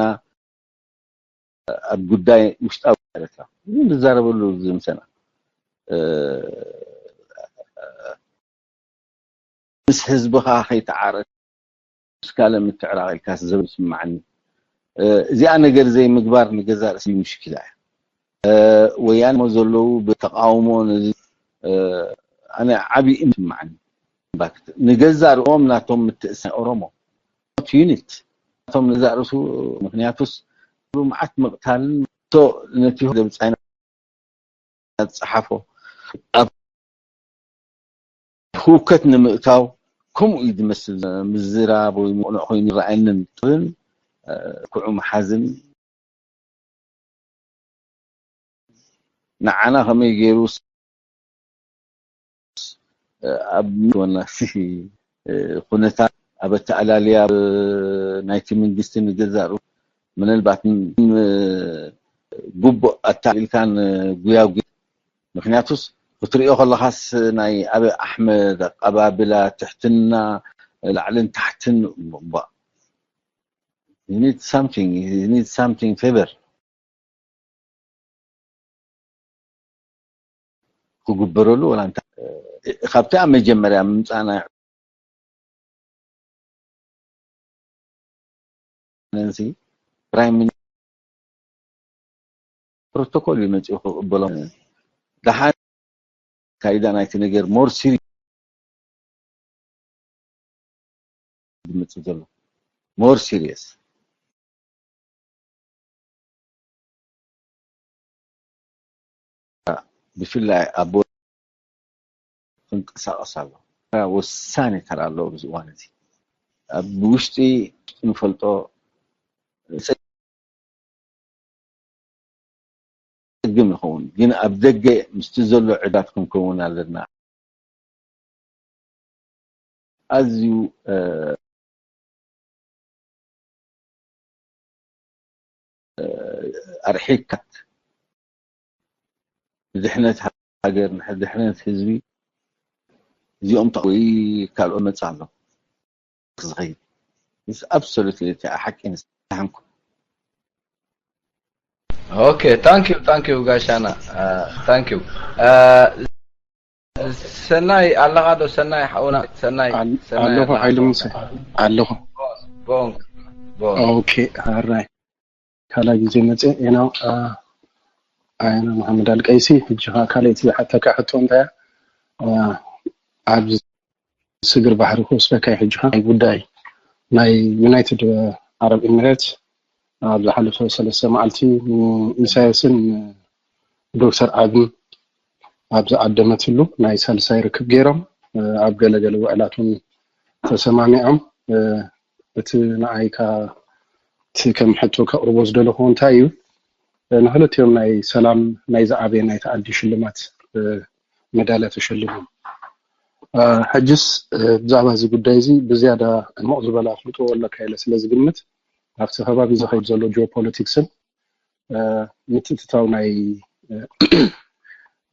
ኣብ ጉዳይ ውሽጣዊ ኤርትራ ንዛረበሉ ዝምሰና እ፣ ምስ ህዝብኻ ከይተዓረቅ ምስ ካልእ ምትዕራቕ ኢልካ ዝብል ይስምዓኒ። እ፣ እዚኣ ነገር ዘይምግባር ንገዛእ ርእሲ ምሽኪላ እያ። እ፣ ወያነ ዘለዉ ብተቃውሞ ነዚ፣ እ፣ ኣነ ዓብዪ እምነት ይስምዓኒ። ንገዛእ ርእሶም ናቶም ምትእስሳር ኦሮሞ፣ not unit፣ ናቶም ንገዛእ ርእሱ፣ ምክንያቱስ መዓት ምቕታልን ሶ ነቲ ዘብጻይና ዝጸሓፎ ኣብ ህውከት ንምእታው ከምኡ እዩ ዝመስል። ምዝራብ ወይ ምቕኑዕ ኮይኑ ይረኣየንን ጥብን፣ እ፣ ክዑ መሓዝን ንዓና ከመይ ገይሩ ስ-፣ እ፣ ኣብ ምወና ሲ-፣ እ፣ ኩነታት ኣብ ኣተኣላልያ፣ እ፣ ናይቲ መንግስቲ ንገዛእ ርእሱ ምናልባት ን-፣ ን-፣ ግቡእ ኣታሊልካን ጉያጉይ። ምክንያቱስ ክትሪኦ ከለኻስ ናይ ኣበይ ኣሕመድ ኣቀባብላ፣ ትሕትና፣ ላዕልን ታሕትን፣ ባ-፣ you need something, you need something favor ክግበረሉ ወላ እንታ-፣ ካብቲ ኣብ መጀመርያ ምምጻእና ነንሲ ፕራይም ሚኒ-፣ ፕሮቶኮል እዩ መጺኡ ክቕበሎም። ደሓን ካይዳ ናይቲ ነገር ሞር ሲሪ-፣ ዝመጽእ ዘሎ ሞር ሲሪየስ ብፍላይ ኣብ ክንቀሳቐስ ኣሎ። ወሳኒ ተራ ኣለዎ ኣብዚ እዋን እዚ። ኣብ ውሽጢ ንፈልጦ ጸግም ይኸውን፣ ግን ኣብ ደገ ምስቲ ዘሎ ዕዳት ክንከውን ኣለና። ኣዝዩ፣ እ፣ እ፣ ኣርሒካት ንድሕነት ሃገር፣ ንድሕነት ህዝቢ፣ እዚኦም ተ-፣ ወይ ካልኦት መጻ ኣሎ ዝኸይድ። It's absolutely እቲ ሓቂ ንስሓንኩ። ኦኬ፣ thank you፣ thank you ጋሻና፣ እ፣ thank you። እ፣ ሰናይ ኣለኻ ዶ? ሰናይ ሓውና፣ ሰናይ፣ ኣል-፣ ሰናይ ኣለኹ ኣለኻ ሓይሉ ዶ? ሙሴ፣ ኣለኹ። ቦንክ፣ ቦንክ። ኦኬ፣ ሃራይ ካልኣይ ግዜ መፅእ። ኤና፣ እ፣ ኣየና መሓመድ ኣልቀይሲ፣ ሕጂ ኸዓ ካልኣይቲ ዝሓተካ ሕቶ እንታይ እያ? እ፣ ኣብ ስግር ባሕሪ ክወስደካ እዩ። ሕጂ ኸዓ ናይ ጉዳይ ናይ ዩናይትድ ዓረብ ኤሚሬትስ ኣብ ዝሓለፈ ሰለስተ መዓልቲ ንኢሳያስን ዶክተር ኣብን ኣብ ዝዓደመትሉ ናይ ሳልሳይ ርክብ ገይሮም፣ እ፣ ኣብ ገለ ገለ ውዕላት እውን ተሰማሚዖም። እ፣ እቲ ንዓይ ከኣ እቲ ከም ሕቶ ከቕርቦ ዝደለኹ እንታይ እዩ፣ እ፣ ንክልቲኦም ናይ ሰላም ናይ ዝዓበየ ናይቲ ዓዲ ሽልማት፣ እ፣ መዳልያ ተሸሊሞም። እ፣ ሕጅስ፣ እ፣ ብዛዕባ እዚ ጉዳይ እዚ ብዝያዳ ዕሙቕ ዝበለ ኣፍልጦ ኣለካ ኢለ ስለ ዝግምት፣ ኣብቲ ከባቢ ዝኸይድ ዘሎ ጂኦፖለቲክስን እ፣ ምትእትታው ናይ፣ እ፣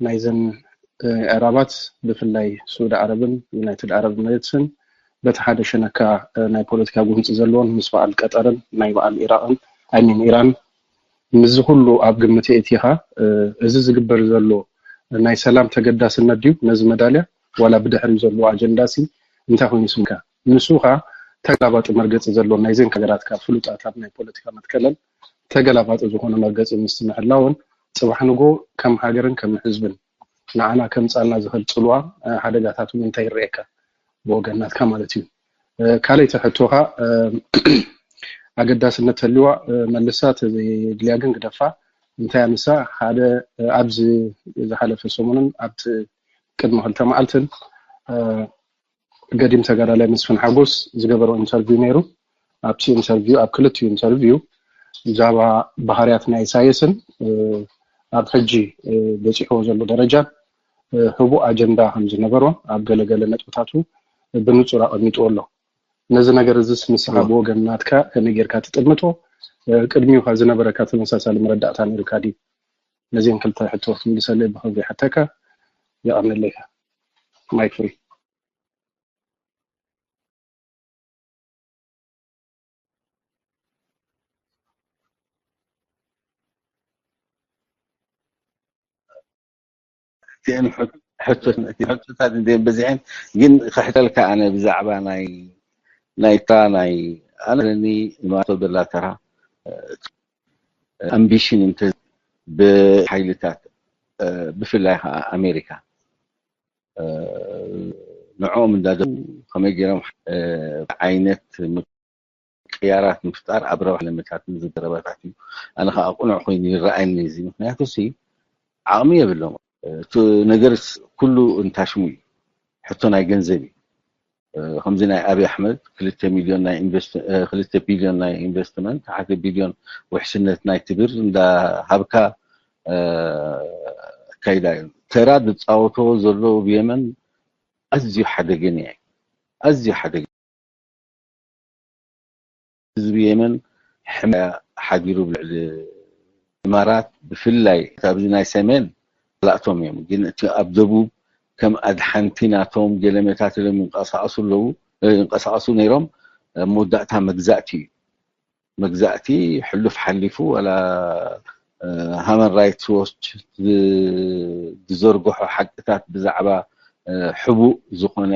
ናይዘን፣ እ፣ ኣዕራባት ብፍላይ ስዑዲ ዓረብን ዩናይትድ ዓረብ ኤሚሬትስን በቲ ሓደ ሸነካ፣ እ፣ ናይ ፖለቲካ ጉህንፂ ዘለዎን ምስ በዓል ቀጠርን ናይ በዓል ኢራቕን፣ I mean ኢራን፣ ምስዚ ኩሉ ኣብ ግምት የእቲኻ፣ እ፣ እዚ ዝግበር ዘሎ ናይ ሰላም ተገዳስነት ድዩ ነዚ መዳልያ ዋላ ብድሕሪኡ ዘለዎ ኣጀንዳ ሲ እንታይ ኮይኑ ይስምካ? ንሱ ኸዓ ተገላባጢ መርገፂ ዘለዎ ናይዘን ሃገራት ካብ ፍሉጣት ኣብ ናይ ፖለቲካ መትከለን ተገላባጢ ዝኾነ መርገፂ ምስቲ ምሕላውን ፅባሕ ንጎ ከም ሃገርን ከም ህዝብን ንዓና ከምፃልና ዝኽእል ፅልዋ፣ እ፣ ሓደጋታት እውን እንታይ ይረኤካ ብወገን ናትካ ማለት እዩ። እ፣ ካልኣይቲ ሕቶኻ፣ እ፣ ኣገዳስነት ተልዋ መልሳ ተዘይድልያ ግን ግደፋ። እንታይ ኣንሳ ሓደ ኣብዚ ዝሓለፈ ሰሙንን ኣብቲ ቅድሚ ክልተ መዓልትን ገዲም ተጋዳላይ መስፍን ሓጎስ ዝገበሮ ኢንተርቪው ነይሩ። ኣብቲ ኢንተርቪው ኣብ ክልቲኡ ኢንተርቪው ብዛዕባ ባህርያት ናይ ኢሳየስን ኣብ ሕጂ በፂሕዎ ዘሎ ደረጃን ህቡእ ኣጀንዳ ከም ዝነበሮን ኣብ ገለገለ ነጥብታቱ ብንፁር ኣቐሚጥዎ ኣሎ። ነዚ ነገር እዚስ ንስኻ ብወገን ናትካ ከመይ ጌርካ ትጥምቶ? ቅድሚኡ ከ ዝነበረካ ተመሳሳሊ መረዳእታ ነይሩካ ድዩ? ነዚን ክልተ ሕቶ ክትምልሰለይ ብኽብሪ ይሓተካ። የቐንለይ። ማይክ ፍሪ። እቲአን ሕቶታት እንዲአን በዚሐን ግን ክሕተልካ ኣነ ብዛዕባ ናይ ናይታ ናይ ኣነ ለኒ ማቶ በላተራ ኣምቢሽን እንተ ብሓይልታት ብፍላይ ከዓ ኣሜሪካ ንዕኦም እንዳደ ከመይ ገይሮም ዓይነት ቅያራት ምፍጣር ኣብ ረብሓ ለመታትን ዝገረባታት እዩ። ኣነ ከዓ ቁኑዕ ኮይኑ ይረኣየኒ እዚ ምክንያቱ ሲ ዓቕሚ የብሎም። እቲ ነገር ኩሉ እንታሽሙ እዩ። ሕቶ ናይ ገንዘብ እዩ። ከምዚ ናይ ኣብይ ኣሕመድ ክልተ ሚልዮን ናይ ክልተ ቢልዮን ናይ ኢንቨስትመንት ሓደ ቢልዮን ውሕስነት ናይ ትብር እንዳሃብካ ኣካይዳ እዩ። ተራ ዝፃወቶ ዘሎ ብየመን ኣዝዩ ሓደገኛ እዩ። ኣዝዩ ሓደገ ህዝቢ የመን ሕመያ ሓዲሩ ብልዕሊ ኢማራት ብፍላይ ኣብዚ ናይ ሰሜን ላእቶም እዮም ግን እቲ ኣብ ደቡብ ከም ኣድሓንቲ ናቶም ገለመታት ኢሎም ይንቀሳቀሱ ኣለዉ ይንቀሳቀሱ ነይሮም መወዳእታ መግዛእቲ እዩ መግዛእቲ ሕሉፍ ሓሊፉ ዋላ ሃመን ራይትስ ዎች ዝዘርግሖ ሓቅታት ብዛዕባ ሕቡእ ዝኾነ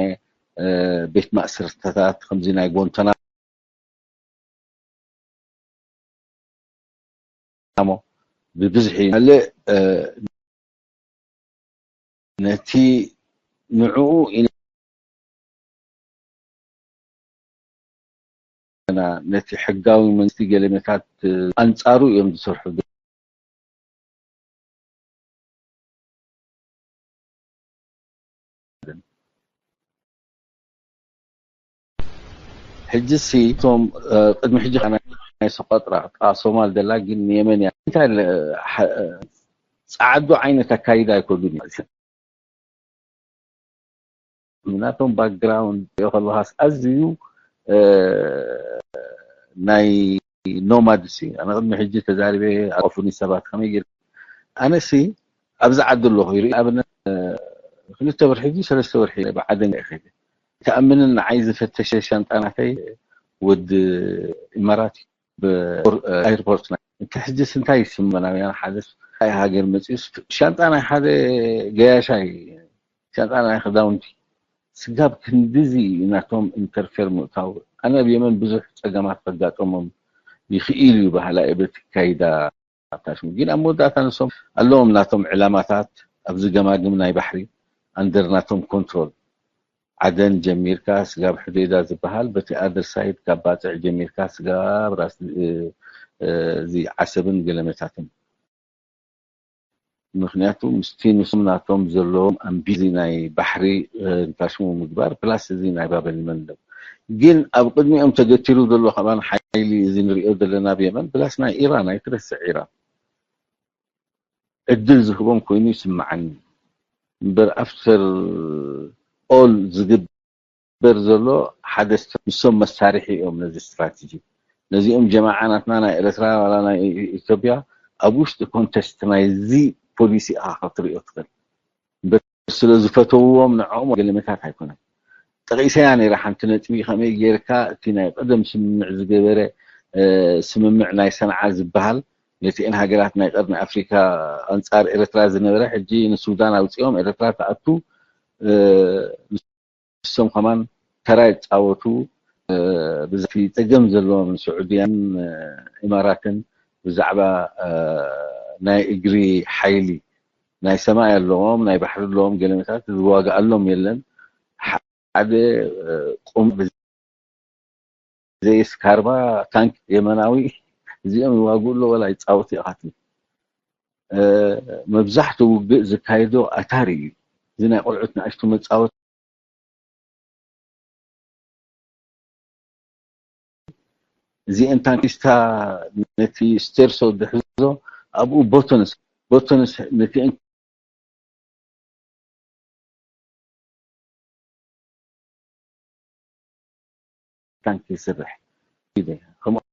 ቤት ማእሰርተታት ከምዚ ናይ ጎንተናሞ ብብዝሒ ካልእ ነቲ ንዕኡ ኢና ነቲ ሕጋዊ መንግስቲ ገለመታት ኣንጻሩ እዮም ዝሰርሑ። ሕጂ ሲ እቶም ቅድሚ ሕጂ ናይ ሶቆጥራ ጣ ሶማል ደላ ግን ንየመን እያ እንታይ ጸዓዱ ዓይነት ኣካይዳ ኣይኮዱን እዩ ናቶም ባክግራውንድ ሪኦ ከለካስ ኣዝዩ ናይ ኖማድስ እዩ ኣነ ቅድሚ ሕጂ ተዛሪበ ኣቆፉኒ ሰባት ከመይ ገይር ኣነሲ ኣብዚ ዓዲ ኣለኹ ይርኢ ኣብነት ክልተ ወርሒ ድዩ ሰለስተ ወርሒ ብዓደን ይኸይድ ተኣምንን ንዓይ ዝፈተሸ ሻንጣ ናተይ ወዲ ኢማራት እዩ ብኤርፖርት ናይ እቲ ሕጅስ እንታይ ይስመና ያ ሓደስ ናይ ሃገር መፅዩስ ሻንጣ ናይ ሓደ ገያሻይ ሻንጣ ናይ ክዳውንቲ ስጋብ ክንድዚ ናቶም ኢንተርፌር ምእታው ኣነ ኣብ የመን ብዙሕ ፀገማት ከጋጠሞም ይኽእል እዩ ባህላ እየ በቲ ካይዳ ኣታሽሙ ግን ኣብ መወዳእታ ንሶም ኣለዎም ናቶም ዕላማታት ኣብዚ ገማግም ናይ ባሕሪ ኣንደር ናቶም ኮንትሮል ዓደን ጀሚርካ ስጋብ ሕዴዳ ዝበሃል በቲ ኣደር ሳይድ ካብ ባፅዕ ጀሚርካ ስጋብ ራስ እዚ ዓሰብን ገለመታትን ምክንያቱ ምስቲ ንሶም ናቶም ዘለዎም ኣምቢዚ ናይ ባሕሪ እንታሽሙ ምግባር ፕላስ እዚ ናይ ባበል መንደብ ግን ኣብ ቅድሚኦም ተገቲሩ ዘሎ ከማን ሓይሊ እዚ ንሪኦ ዘለና ብየመን ፕላስ ናይ ኢራን ኣይትረስዕ ኢራን ዕድል ዝህቦም ኮይኑ ይስምዓኒ እምበር after all ዝግበር ዘሎ ሓደ ንሶም መሳርሒ እዮም ነዚ ስትራቴጂ ነዚኦም ጀማዓ ናትና ናይ ኤረትራ ዋላ ናይ ኢትዮጵያ ኣብ ውሽጢ ኮንተስት ናይዚ ፖሊሲ ኢኻ ክትሪኦ ትኽእል እምበር ስለ ዝፈተውዎም ንዕኦም ገለመታት ኣይኮነን ጠቒሰያ ነይራ ሓንቲ ነጥቢ ከመይ ጌርካ እቲ ናይ ቀደም ስምምዕ ዝገበረ ስምምዕ ናይ ሰንዓ ዝበሃል ነቲአን ሃገራት ናይ ቀርኒ ኣፍሪካ ኣንፃር ኤረትራ ዝነበረ ሕጂ ንሱዳን ኣውፂኦም ኤረትራ ተኣቱ ንሶም ከማን ተራ ይፃወቱ ብዛዕባ ፀገም ዘለዎም ስዑድያን ኢማራትን ብዛዕባ ናይ እግሪ ሓይሊ ናይ ሰማይ ኣለዎም ናይ ባሕሪ ኣለዎም ገለመታት ዝዋግኣሎም የለን ሓደ ቁም ዘይስካርባ ታንክ የመናዊ እዚኦም ይዋግኡ ኣለዉ፣ ዋላ ይጻወቱ ኢኻ ትብል። እ፣ መብዛሕትኡ ውግእ ዝካየዶ ኣታሪ እዩ። እዚ ናይ ቆልዑት ንኣሽቱ መጻወቲ እዚአን ታንኪስታ ነቲ ስቴርሶ ዝሕዞ ኣብኡ ቦቶንስ ቦቶንስ ነቲ ታንኪ ስርሕ ኢለ ከምኡ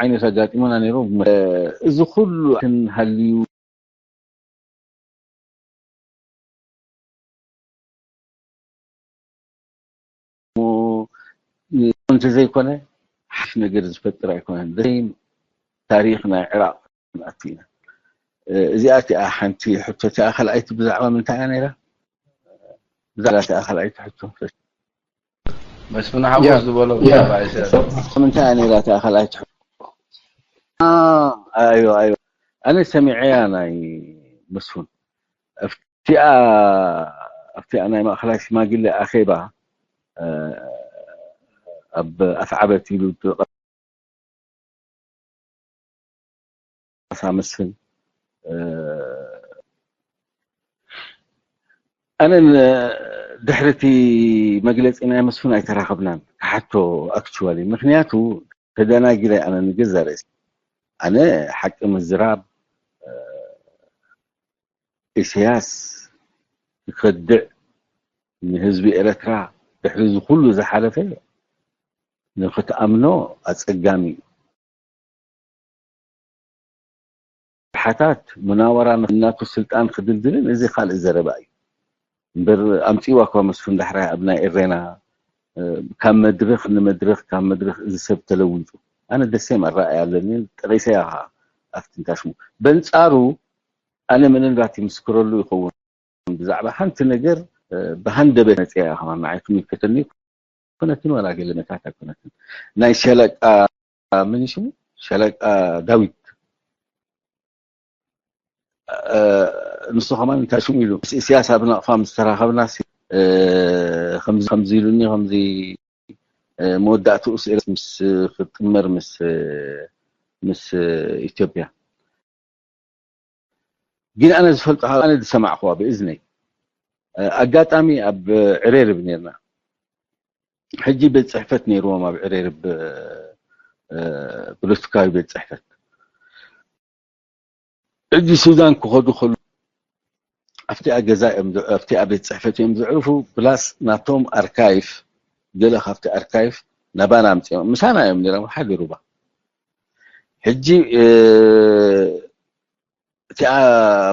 ዓይነት ኣጋጢሙና ነይሩ። እዚ ኩሉ ክንሃልዩ እንተዘይኮነ ሓሽ ነገር ዝፈጥር ኣይኮነን። ዘይ ታሪኽ ናይ ዕራቕ ክንኣቱ ኢና። እዚኣ እቲኣ ሓንቲ ሕቶ እቲኣ ካልኣይቲ ብዛዕባ ምንታይ እያ ነይራ? ብዛዕባ እቲኣ ካልኣይቲ ሕቶ መስፍን ሓጎስ ዝበሎ ምንታይ እያ ነይራ እቲኣ ካልኣይቲ ሕቶ? ኣዮ ኣዮ ኣነ ሰሚዐያ ናይ መስፍን ኣብቲኣ ኣብቲኣ ናይ ማእኸላይ ሽማግለ ኣኼባ ኣብ ኣፍዓበት ኢሉ ዝቐሳ መስፍን ኣነ ድሕሪ እቲ መግለፂ ናይ መስፍን ኣይተራኸብናን ክሓቶ ኣክቹዋሊ ምክንያቱ ተደናጊረ ኣነ ንገዛ ርእሲ ኣነ ሓቂ ምዝራብ ኢሳያስ ክኸድዕ ንህዝቢ ኤረትራ ድሕሪ እዚ ኩሉ ዝሓለፈ ንኽትኣምኖ ኣጸጋሚ እዩ። ሓታት ሙናወራ እናቱ ስልጣን ክድልድልን እዚ ካልእ ዘረባ እዩ። እምበር ኣምጺዋ እኳ መስፍን ዳሕራይ ኣብ ናይ ኤሬና ካብ መድረኽ ንመድረኽ ካብ መድረኽ እዚ ሰብ ተለዊጡ ኣነ ደሴም ኣረኣያ ኣለኒ ጠቂሰያ ኣብቲ እንታሽሙ በንጻሩ ኣነ ምንልባት ይምስክረሉ ይኸውን ብዛዕባ ሓንቲ ነገር ብሃንደበት መፅያ ከማን ንዓይ ትምልከተኒ ኮነትን ዋላ ገለ መታት ኣይኮነትን ናይ ሸለቃ ምን ሽሙ ሸለቃ ዳዊት ንሱ ከማን እንታይ ሽሙ ኢሉ ምስ ኢስያስ ኣብ ናቕፋ ምስ ተራኸብና ከምዚ ኢሉኒ ከምዚ መወዳእትኡ ስኢረ ምስ ክጥመር ምስ ምስ ኢትዮጵያ ግን ኣነ ዝፈልጦ ኣነ ዝሰማዕኩዋ ብእዝነይ ኣጋጣሚ ኣብ ዕሬርብ ነርና ሕጂ ቤት ፅሕፈት ነይርዎም ኣብ ዕሬርብ ፖለቲካዊ ቤት ፅሕፈት ሕጂ ሱዳን ክኸዱ ከሉ ኣብቲኣ ገዛ እዮም ኣብቲኣ ቤት ፅሕፈት እዮም ዝዕርፉ ፕላስ ናቶም ኣርካይፍ ገለ ካብቲ ኣርካይፍ ናባና ኣምፅኦም ምሳና እዮም ነሮም ሓደ ሩባ ሕጂ እቲኣ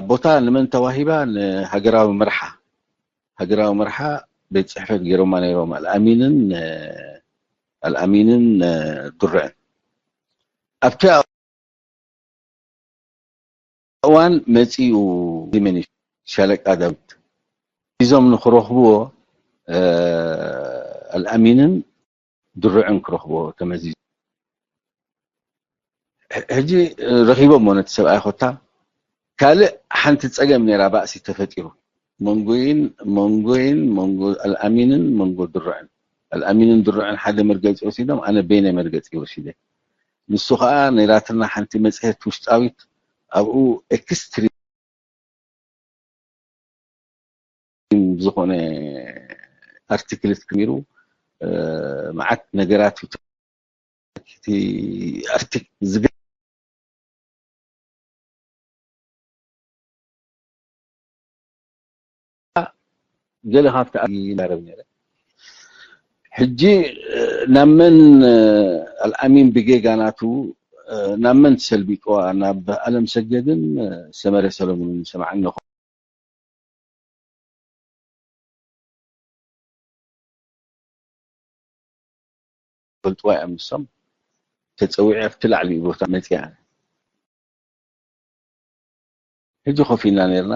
ቦታ ንመን ተዋሂባ ንሃገራዊ መርሓ ሃገራዊ መርሓ ቤት ፅሕፈት ገይሮማ ነይሮም ኣልኣሚንን ኣልኣሚንን ድርዕን ኣብቲ እዋን መፂኡ ዲመኒ ሻለቃ ዳዊት ሒዞም ንክረኽብዎ ኣልኣሚንን ድርዕን ክረኽብዎ ተመዚዙ ሕጂ ረኺቦሞ ነቲ ሰብኣይ ኮታ ካልእ ሓንቲ ፀገም ነይራ ባእሲ ተፈጢሩ መንጎይን መንጎይን መንጎ ኣልኣሚንን መንጎ ድርዕን ኣልኣሚንን ድርዕን ሓደ መርገፂ ወሲዶም ኣነ በይነ መርገፂ ወሲደ ንሱ ከዓ ነይራትና ሓንቲ መፅሄት ውሽጣዊት ኣብኡ ኤክስትሪም ዝኾነ ኣርቲክልት ክሚሩ መዓት ነገራት እቲ ኣርቲክ ዝገ ገለ ካብቲ ይዛረብ ነረ ሕጂ ናብ መን ኣልኣሚን ብጌጋ ናቱ ናብ መን ተሰልቢጥዋ ናብ ኣለም ሰገድን ሰመረ ሰለሙንን ሰማዕ ኣለኹ ፈልጥዋ እዮም ንሶም ተፀዊዐ ኣብቲ ላዕሊ ቦታ መፅያ ሕጂ ኮፍ ኢልና ነርና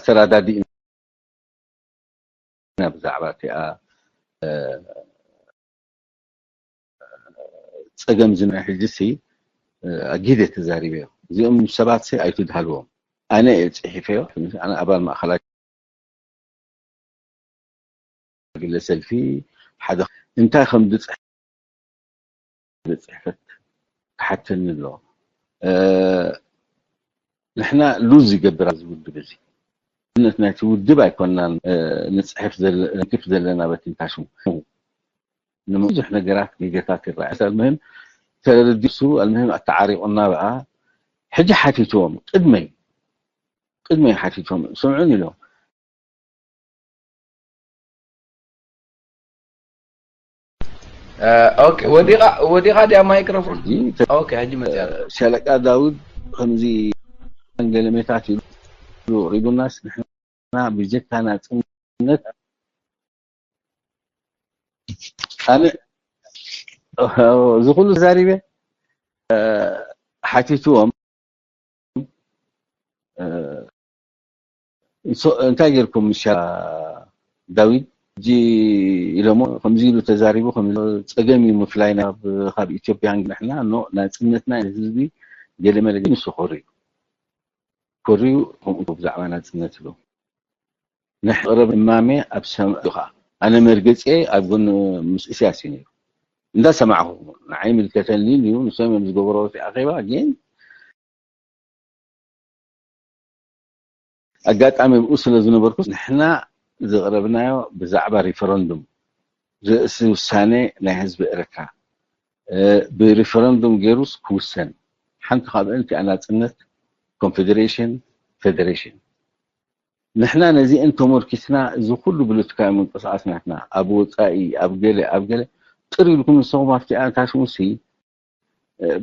ተረዳዲእና ብዛዕባ እቲኣ ፀገም ዝና ሕጂ ሲ ኣጊደ ተዛሪበዮ እዚኦም ሰባት ሲ ኣይትድሃልዎም ኣነ እየ ፅሒፈዮ ኣነ ኣባል ማእኸላይ ግለ ሰልፊ ሓደ እንታይ ከም ዝፅሕፍ ቤት ጽሕፈት ክሓተኒ ኣለዎ። ንሕና ሉዝ ይገብር ኣብዚ ውድብ እዚ። እነት ናይቲ ውድብ ኣይኮናን ንፅሕፍ ንክፍ ዘለና በትንታሽሙ ብዙሕ ነገራት ጌጋታት ይረኣያ። ኣልምህም ተረዲሱ ኣልምህም ኣተዓሪቑና ብኣ ሕጂ ሓቲትዎም ቅድመይ ቅድመይ ሓቲትዎም ስምዑን ኢሎም ኦኬ ወዲቓ ወዲቓ ድያ ማይክሮፎን ኦኬ ሕጂ መፅያ ሻለቃ ዳውድ ከምዚ ገለሜታት ኢሉ ሪቡናስ ንሕና ብጀካ ናፅነት ኣነ እዚ ኩሉ ተዛሪበ ሓቲትዎም እንታይ ጌርኩም ምሻ ዳዊት ሕጂ ኢሎሞ ከምዚ ኢሉ ተዛሪቡ ከም ጸገም እዩ ምፍላይ ናብ ካብ ኢትዮጵያ ንሕና ኖ ናጽነትና ህዝቢ ገለ መለ ግን ንሱ ኮርዩ ኮርዩ ከምኡ ብዛዕባ ናጽነት ኢሉ ንሕቕረብ እማሜ ኣብ ሰምዑ ኸዓ ኣነ መርገጺ ኣብ ጎኒ ምስ እስያስ እዩ ነይሩ እንዳሰማዕኹ ንዓይ ምልከተኒ እዩ ንሶም እዮም ዝገበሮ እቲ ኣኼባ ግን ኣጋጣሚ ብኡ ስለ ዝነበርኩ ንሕና ዘቕረብናዮ ብዛዕባ ሪፈረንዱም ርእሲ ውሳኔ ናይ ህዝቢ ኤረትራ ብሪፈረንዱም ገይሩስ ክውሰን ሓንቲ ካብአን እቲኣ ናጽነት ኮንፌዴሬሽን ፌዴሬሽን ንሕና ነዚአን ተሞርኪስና እዚ ኩሉ ብሉትካዊ ምንቅስቃስ ናትና ኣብ ወጻኢ ኣብ ገለ ኣብ ገለ ጥር ኢልኩም ንስኹም ኣብቲኣ ታሽሙሲ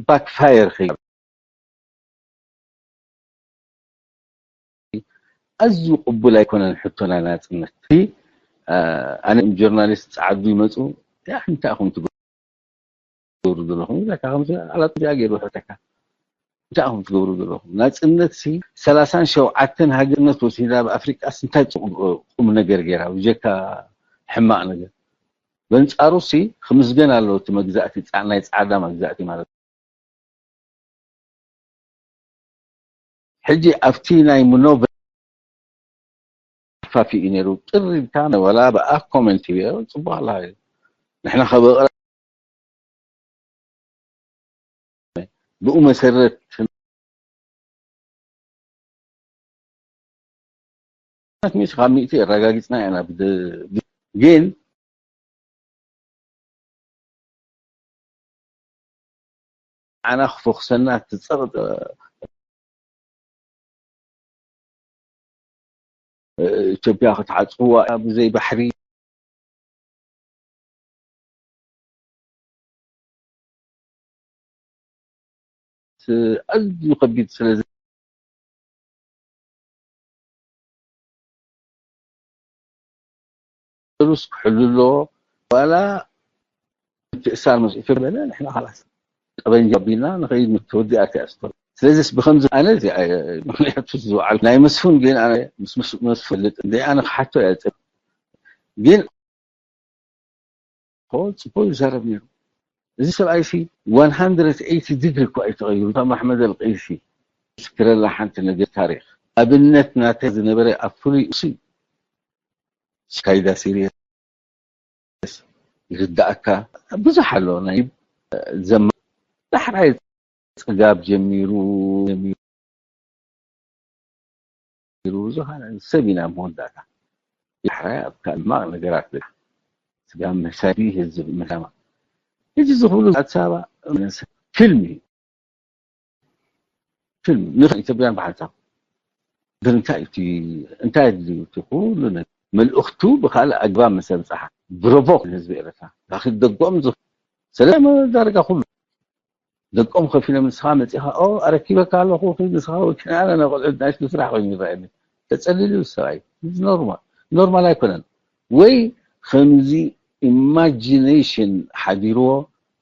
ባክፋየር ከይ ኣዝዩ ቅቡል ኣይኮነን ሕቶና ናጽነት ኣነ ጆርናሊስት ጸዓዱ ይመጹ እንታይ ኢኹም ትገብሩ ዘለኹም ኢላካ ከምዚ ኣላት እዚኣ ገይሩ ሕተካ እንታይ ኢኹም ትገብሩ ዘለኹም ናጽነት ሲ ሰላሳን ሸውዓተን ሃገርነት ወሲዳ ኣብ ኣፍሪቃስ እንታይ ቁም ነገር ገይራ ብጀካ ሕማቕ ነገር በንጻሩ ሲ ክምስገን ኣለዎ እቲ መግዛእቲ ናይ ጻዕዳ መግዛእቲ ማለት ሕጂ ኣብቲ ናይ ምኖ ኣፋፊኡ ነይሩ ጥር ኢልካ ወላ ብኣፍ ኮመንት ይብዮ ፅቡቅ ኣላ ንሕና ከበቕረ ብኡ መሰረት ሚእቲ ካብ ሚእቲ ኣረጋጊፅና ኢና ግን ኣና ክፈኽሰና ትጸቕጥ ኢትዮጵያ ክትዓጽዋ ብዘይ ባሕሪ ኣዝዩ ከቢድ ስለ ሩስ ክሕሉ ኣለዎ ዋላ ምትእሳር ምስ ኢትዮጵያ በለ ንሕና ካላስ ጠበንጃ ቢልና ንኸይድ ምስ ተወዲኣ እቲኣ ስቶሪ ስለዚስ ብከምዚ ኣነ ምክንያቱ ዝወዓል ናይ መስፍን ግን ኣነ ምስ መስፍን ልጥ እንደ ኣነ ክሓቶ እያ ግን ጽቡቅ ይዛረብ ነይሩ እዚ ሰብኣይ ሲ one hundred eighty ዲግሪ እኮ እዩ ተቐይሩ እታ ማሕመድ ኣልቀይሲ ስክረላ ሓንቲ ነገር ታሪክ ኣብነት ናተ ዝነበረ ኣብ ፍሉይ እሱ ካይዳ ሲሪየስ ይርዳእካ ብዙሕ ኣሎ ናይ ዘማ ዳሕራይ ጽጋብ ጀሚሩ ሩ ዝኾነ ሰብ ኢና መወዳእታ ዳሕራይ ኣብ ካልማቕ ነገራት ስጋ መሳዲ ህዝብ መሳማ እዚ ዝኽብሉ ኣዲስ ኣበባ ፊልም እዩ ፊልም ንኢትዮጵያን ብሓንሳብ ግን እንታይ እቲ እንታይ ኣድልዩ እቲ ኩሉ ነገር መልእኽቱ ብካልእ ኣግባብ ምስ ኣብፅሓ ብሮቮክ ንህዝቢ ኤረትራ ራኺብ ደጎም ዝ ስለዚ ዳርጋ ኩሉ ደቆም ከፊሎም ንስኻ መፂኻ ኦ ኣረኪበካ ኣለኹ ኺድ ንስኻ ወኪል ኣነ ናይ ቆልዑት ናሽቱ ስራሕ ኮይኑ ይረኣየኒ ተፀሊሉ ሰብኣይ ኖርማል ኖርማል ኣይኮነን ወይ ከምዚ ኢማጂኔሽን ሓዲርዎ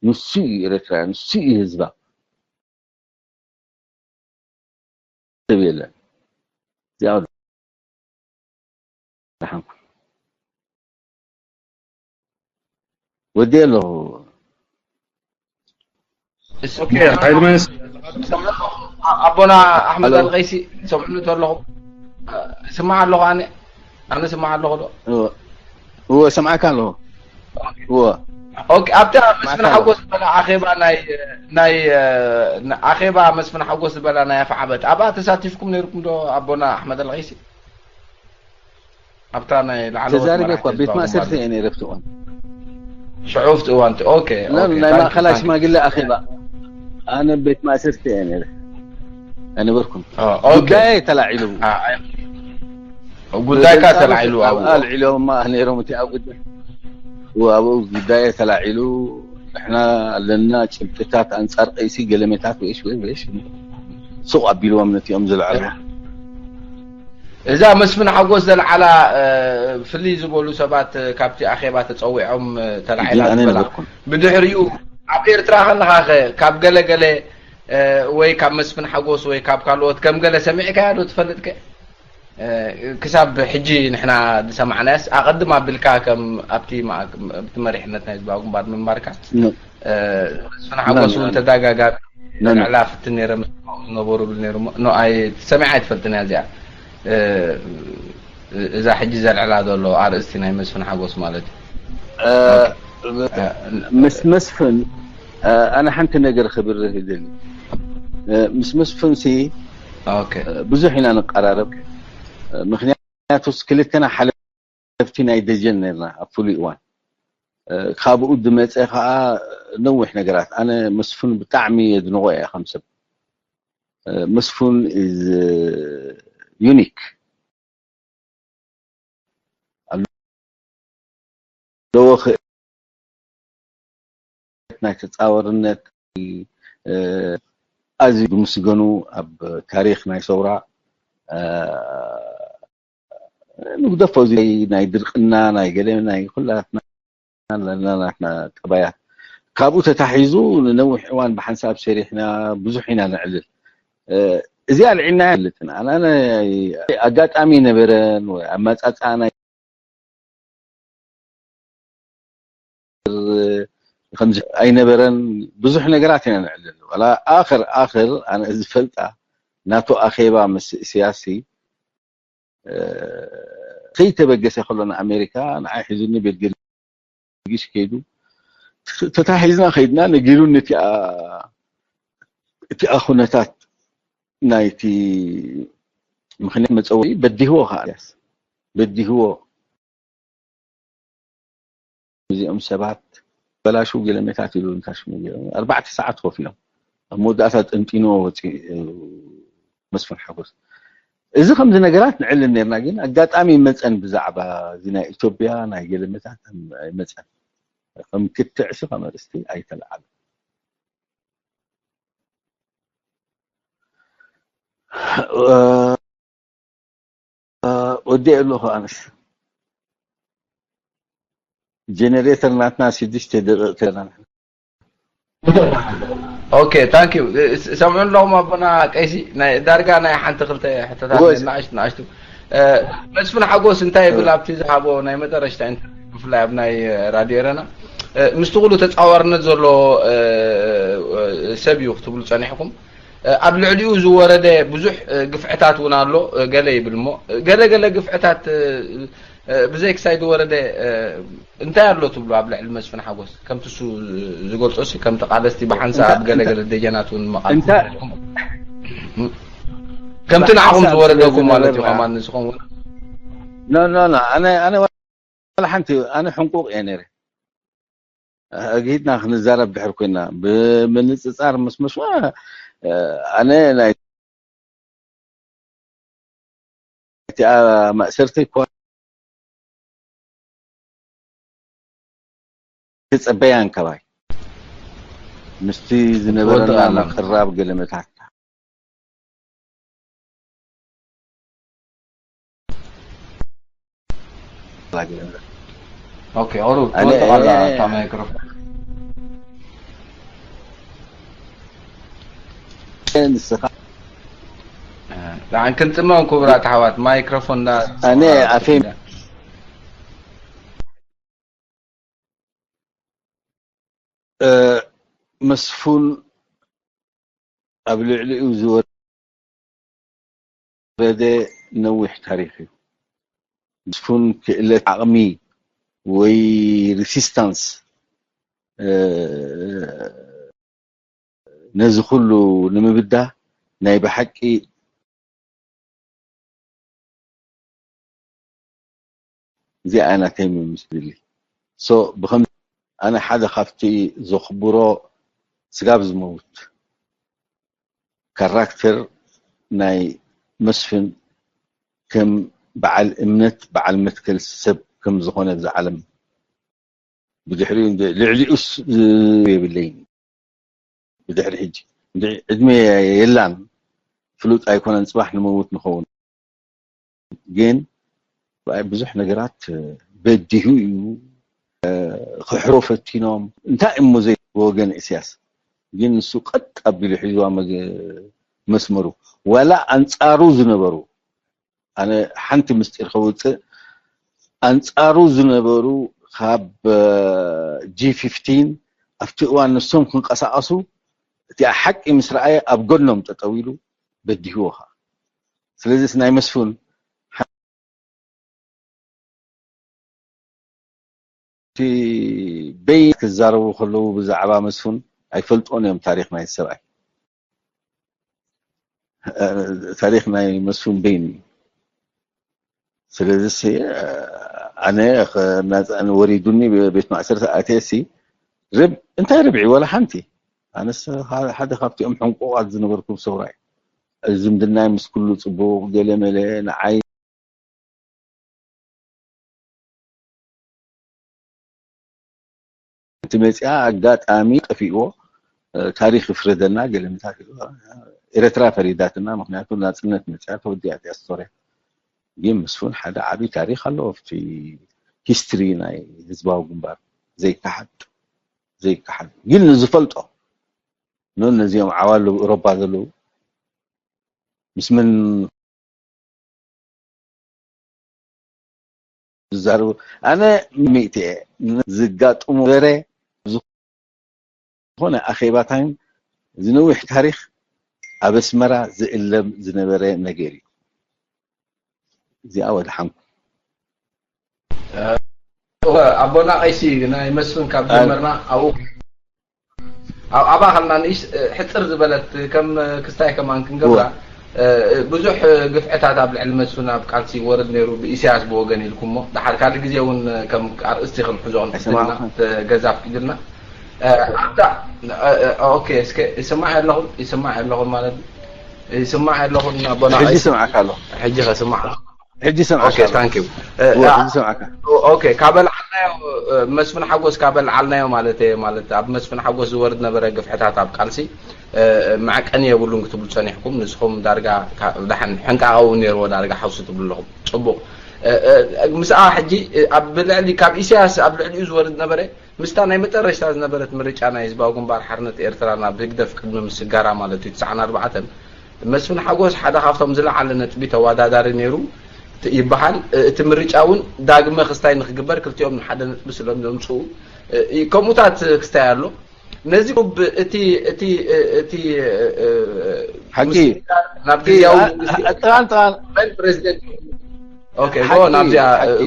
ንሱ እዩ ኤረትራ ንሱ እዩ ህዝባ ሰብ የለን እዚኣ ደሓንኩ ወዲ ኣለኹ ኣቦና ኣሕመድ ኣልቀይሲ ሰምዕሉ ኣለኹ ስማዕ ኣለኹ ኣነ ኣነ ስማዕ ኣለኹ ዶ እወ ሰምዓካ ኣለኹ እወ ኦኬ፣ ኣብታ መስፍን ሓጎስ ዝበላ ኣኼባ ናይ ናይ ኣኼባ መስፍን ሓጎስ ዝበላ ናይ ኣፍዓበት ኣብኣ ተሳቲፍኩም ነይርኩም ዶ ኣቦና ኣሕመድ ኣልቀይሲ? ኣብታ ናይ ላዕለዎት ተዛሪበ መራሕቲ እኳ ቤት ህዝባዊ ማእሰርቲ ግንባር እየ ነይረ ኣብቲ እዋን። ሽዑ ኣብቲ እዋን እቲ- ኦኬ፣ ላ- ኦኬ፣ ናይ ታንኪ፣ ማእኸላይ ታንኪ። ሽማግለ ኣኼባ ኣነ ቤት ማእሰርቲ እየ ነይረ ኣይነበርኩን። ኦ፣ ኦኬ። ጉዳየ ተላዒሉ። አ- ኣይ- ጉዳይካ ጸብጻብ ተላዒሉ ኣብኡ ኣብኡ። ኣልዒሎማ ነይሮም። እቲ ኣብ ጉዳይ ኣብኡ ጉዳየ ተላዒሉ፣ ንሕና ኣለና ጭብጥታት ኣንጻር ቀይሲ ገለመታት ወይሽ ወይ ወይሽ ሱቕ ኣቢልዎም ነቲኦም ዝለዓሉ። እዛ መስፍን ሓጎስ ዘልዓላ ፍልይ ዝበሉ ሰባት ካብቲ ኣኼባ ተጸዊዖም ተላዒላ ግን ኣነ ዝበላ ነበርኩን። ብድሕሪኡ ኣብ ኤርትራ ከለኻኸ ካብ ገለ ገለ ወይ ካብ መስፍን ሓጎስ ወይ ካብ ካልኦት ከም ገለ ሰሚዕካያ ዶ ትፈልጥከ? ክሳብ ሕጂ ንሕና ዝሰማዕናያስ ኣቐድም ኣቢልካ ከም ኣብቲ ኣብቲ መሪሕነት ናይ ህዝባዊ ግንባር ምንባርካ መስፍን ሓጎስ እውን ተዳጋጋሚ ዕላ ፍትን ነረ ዝነበሩ ብል ነሩ ኖ ኣይ ሰሚዓ ኣይትፈልጥን እያ እዚኣ። እዛ ሕጂ ዘልዕላ ዘሎ ኣርእስቲ ናይ መስፍን ሓጎስ ማለት እዩ። ምስ መስፍን ኣነ ሓንቲ ነገር ክብርህ ይደሊ። ምስ መስፍን ሲ ብዙሕ ኢና ንቀራረብ። ምክንያቱስ ክልተና ሓለፍቲ ናይ ደጀን ነርና ኣብ ፍሉይ እዋን። ካብኡ ዝመፀ ከዓ ነዊሕ ነገራት። ኣነ መስፍን ብጣዕሚ የድንቆ እየ ከም ሰብ። መስፍን is unique። ኣለዎ ክእለት ናይ ተጻወርነት ኣዝዩ ዝምስገኑ ኣብ ታሪኽ ናይ ሰውራ። ንግደፎ እዚ ናይ ድርቅና ናይ ገለ ናይ ኩላትና ኣለና ናትና ጠባያት። ካብኡ ተታሒዙ ንነዊሕ እዋን ብሓንሳብ ሰሪሕና ብዙሕ ኢና ነዕልል። እዚ ኣልዒልና ኣይፈልጥን። ኣነ ኣጋጣሚ ነበረን ወይ ኣመጻጽኣ ናይ ከምዚ ኣይነበረን። ብዙሕ ነገራት ኢና ነዕልል። ዋላ ኣኽር ኣኽር ኣነ ዝፈልጣ ናቱ ኣኼባ ምስ ኢሳያስ ከይተበገሰ ከሎ ንኣሜሪካ ንዓይ ሒዙኒ ቤት ገርጊስ ከይዱ ተታሒዝና ከይድና ነጊሩኒ እቲኣ እቲኣ ኩነታት ናይቲ ምክንያት መፀወዒ በዲህዎ ከዓ በዲህዎ። እዚኦም ሰባት በላሽው ገለመታት ኢሉ እንታሽሙ ገይሮም ኣርባዕተ ሰዓት ኮፍ ኢሎም ኣብ መወዳእታ ጠንጢንዎ ወፂኡ መስፍን ሓጎስ። እዚ ከምዚ ነገራት ንዕልን ነርና ግን ኣጋጣሚ መፀን ብዛዕባ እዚ ናይ ኢትዮጵያ ናይ ገለመታት መፀን ከም ክትዕሲ ከም ኣርእስቲ ኣይተለዓሉ። ወዲኤ ኣለኹ ኣነስ ጀነሬተር ናትና ሽዱሽተ ደቂቕ ከለና ኦኬ ታንክ ዩ። ሰምዑ ኣለኹም ኣቦና ቀይሲ ናይ ዳርጋ ናይ ሓንቲ ክልተ ሕቶታት ናይ ናእሽቱ ናእሽቱ መስፍን ሓጎስ እንታይ ይብል ኣብቲ ዝሃቦ ናይ መጠረሽታ ኢንተርቪው ብፍላይ ኣብ ናይ ራድዮ ኤረና ምስቲ ኩሉ ተፃዋርነት ዘሎ ሰብ እዩ ክትብሉ ፀኒሕኩም ኣብ ልዕሊኡ ዝወረደ ብዙሕ ግፍዕታት እውን ኣሎ ገለ ይብል እሞ ገለ ገለ ግፍዕታት ብዘይ ክሳይ ዝወረደ እንታይ ኣሎ ትብሉ ኣብ ልዕሊ መስፍን ሓጎስ ከምቲ እሱ ዝገልፆ ሲ ከም ተቃለስቲ ብሓንሳብ ገለ ገለ ደጀናት እውን መቃልቲ ከምቲ ንዓኹም ዝወረደኩም ማለት እዩ ከማን ንስኹም እውን ኖ ኖ ኖ ኣነ ኣነ ዋላ ሓንቲ ኣነ ሕንቁቕ እየ ነይረ ኣግሂድና ክንዛረብ ድሕር ኮይና ብምንፅፃር ምስ መስዋ ኣነ ናይ እቲኣ ማእሰርቲ እኳ ተጸበያን ካባይ ምስቲ ዝነበረና ምቅራብ ገለመታት ኦኬ ኦሩ ትወድቕ ኣላ እታ ማይክሮፎን ንስኻ ዳን ክንጽመም ክቡራት ኣሕዋት ማይክሮፎን ዳ ኣነ ኣፌ መስፉን ኣብ ልዕሊኡ ዝወረደ ነዊሕ ታሪኽ እዩ። መስፉን ክእለት ዓቕሚ ወይ ሪሲስታንስ ነዚ ኩሉ ንምብዳ ናይ ብሓቂ እዚኣ ናተይ ምምስሊ። ሶ ብኸም ኣነ ሓደ ካብቲ ዘኽብሮ ስጋብ ዝመውት ካራክተር ናይ መስፍን ከም በዓል እምነት በዓል መትከል ሰብ ከም ዝኾነ ብዛ ዓለም ብድሕሪኡ ልዕሊኡስ የብለይን። ብድሕሪ ሕጂ ዕድመ የላን ፍሉጥ ኣይኮነን። ፅባሕ ንመውት ንኸውን ግን ብዙሕ ነገራት በዲሁ እዩ። ክሕሮ ፈቲኖም እንታይ እሞ ዘይ ወገን እስያስ ግን ንሱ ቀጥ ኣቢሉ ሒዝዋ መስመሩ ዋላ ኣንፃሩ ዝነበሩ ኣነ ሓንቲ ምስጢር ከውፅእ ኣንፃሩ ዝነበሩ ካብ ጂ ፊፍቲን ኣብቲ እዋን ንሶም ክንቀሳቀሱ እቲኣ ሓቂ ምስ ረኣየ ኣብ ጎኖም ጠጠው ኢሉ በዲህዎ ከዓ ስለዚስ ናይ መስፉን በይ ክዛረቡ ከለዉ ብዛዕባ መስፉን ኣይፈልጦን እዮም ታሪክ ናይ ሰብኣይ ታሪክ ናይ መስፉን በይን እዩ ስለዚ ኣነ ወሪዱኒ ቤት ማእሰርቲ ኣትየ ሲ እንታይ ርብዒ ወላ ሓንቲ ኣነስ ሓደ ካብቲኦም ሕንቁቃት ዝነበርኩም ሰውራ እዩ ዝምድናይ ምስ ኩሉ ፅቡቅ ገለ መለ ንዓይ እቲ መፅኣ ኣጋጣሚ ጠፊእዎ ታሪክ ይፍረደና ገለምታት ኤረትራ ፈሪዳትና ምክንያቱ ናፅነት መፅኣ ተወዲኣ ዲያስቶርያ ግን ምስፉን ሓደ ዓብይ ታሪክ ኣለዎ ኣብቲ ሂስትሪ ናይ ህዝባዊ ግንባር ዘይከሓድ ዘይከሓድ ግን ንዝፈልጦ ኖ ነዚኦም ዓዋሉ ኤሮፓ ዘለዉ ምስ መን ዝዛረቡ ኣነ ሚእቲ እየ ዝጋጥሙ በረ ዝኾነ ኣኼባታይን ዝነዊሕ ታሪክ ኣብ ኣስመራ ዝእለም ዝነበረ ነገር እዩ እዚኣ ወድሓንኩም ኣቦና ቀይሲ ናይ መስፍን ካብ ጀመርና ኣብኡ ኣብኣ ከልና ንእሽ ሕፅር ዝበለት ከም ክስታይ ከማን ክንገብራ ብዙሕ ግፍዕታት ኣብ ልዕሊ መስፍን ኣብ ቃልሲ ይወርድ ነይሩ ብኢሳያስ ብወገን ኢልኩሞ ድሓር ካልእ ግዜ እውን ከም ኣርእስቲ ክንሕዞ ክንሕትና ገዛ ኣፍቂድልና ኣብታ ኦኬ እስከ ይስማዕ ኣለኹም ይስማዕ ኣለኹም ማለት ይስማዕ ኣለኹም ኣቦና ሕጂ ስምዓካ ኣሎ ሕጂ ከስማዕ ሕጂ ሰምዓካ ታንክ ዩ ሕጂ ሰምዓካ ኦኬ ካበልዓልናዮ መስፍን ሓጎስ ካበልዓልናዮ ማለት ማለት ኣብ መስፍን ሓጎስ ዝወርድ ነበረ ግፍዕታት ኣብ ቃልሲ መዕቀኒ የብሉን ክትብሉ ፀኒሕኩም ንስኹም ዳርጋ ዳሓን ሕንቃቐ እውን ነይርዎ ዳርጋ ሓውሲ ትብሉ ኣለኹም ፅቡቕ ምስኣ ሕጂ ኣብ ልዕሊ ካብ ኢሳያስ ኣብ ልዕሊኡ ዝወርድ ነበረ ምስታ ናይ መጨረሽታ ዝነበረት ምርጫ ናይ ህዝባዊ ግንባር ሓርነት ኤርትራ ናብ ህግደፍ ቅድሚ ምስጋራ ማለት እዩ ትስዓን ኣርባዕተን መስፍን ሓጎስ ሓደ ካብቶም ዝለዓለ ነጥቢ ተወዳዳሪ ነይሩ ይበሃል። እቲ ምርጫ እውን ዳግመ ክስታይ ንክግበር ክልቲኦም ንሓደ ነጥቢ ስለ ዘምፅኡ ከምኡታት ክስታይ ኣሎ። ነዚ እቲ እቲ እቲ ሓቂ ናብ ግዝያዊ መንግስቲ ጥቃን ጥቃን ፕሬዚደንት ኦኬ ጎ ናብዚኣ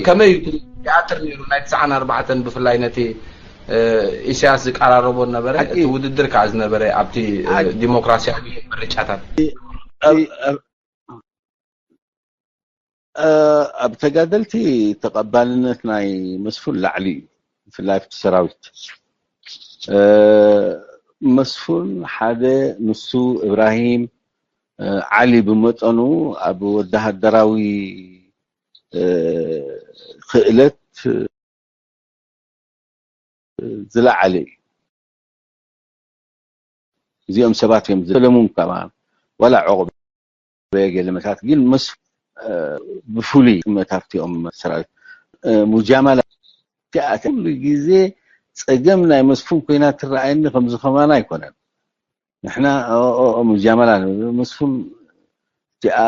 ከመይ እዩ ትኣትር ነይሩ ናይ ትስዓን ኣርባዕተን ብፍላይ ነቲ ኢሳያስ ዝቀራረቦ ነበረ እቲ ውድድር ከዓ ዝነበረ ኣብቲ ዲሞክራሲያዊ ምርጫታት ኣብ ተጋደልቲ ተቐባልነት ናይ መስፉን ላዕሊ እዩ ብፍላይ ኣብቲ ሰራዊት መስፉን ሓደ ንሱ እብራሂም ዓሊ ብመጠኑ ኣብ ወተሃደራዊ ክእለት ዝለዓለ እዩ። እዚኦም ሰባት እዮም ዘለሙም ከማን ዋላ ዕቑበ ገለመታት ግን ምስ ብፍሉይ መታፍቲኦም ሰራዊት ሙጃማላ እቲኣተ ኩሉ ግዜ ፀገም ናይ መስፉን ኮይና ትረኣየኒ ከምዚ ከማና ኣይኮነን ንሕና ሙጃማላ መስፉን እቲኣ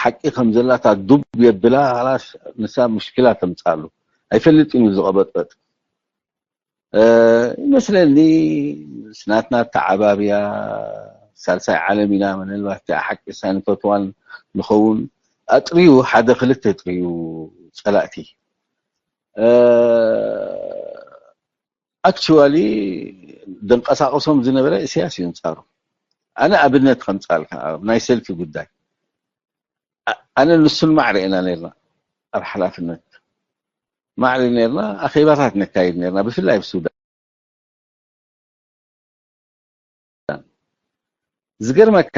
ሓቂ ከም ዘላታ ዱብ የብላ ላስ ንሳ ሙሽኪላ ተምፃሉ ኣይፈልጥን እዩ ዝቐበጥበጥ ይመስለኒ ስናትና ተዓባብያ ሳልሳይ ዓለም ኢና ምናልባት እቲኣ ሓቂ ሳንፈትዋን ንኸውን ኣጥርዩ ሓደ ክልተ ጥርዩ ፀላእቲ ኣክቹዋሊ ደንቀሳቐሶም ዝነበረ ኢሳያስ እዩ ኣንጻሩ። ኣነ ኣብነት ከምጻልካ ኣብ ናይ ሰልፊ ጉዳይ፣ ኣነ ንሱን ማዕረ ኢና ነርና፣ ኣብ ሓላፍነት ማዕረ ነርና፣ ኣኼባታት ነካይድ ነርና፣ ብፍላይ ኣብ ሱዳን። ዝገርመካ፣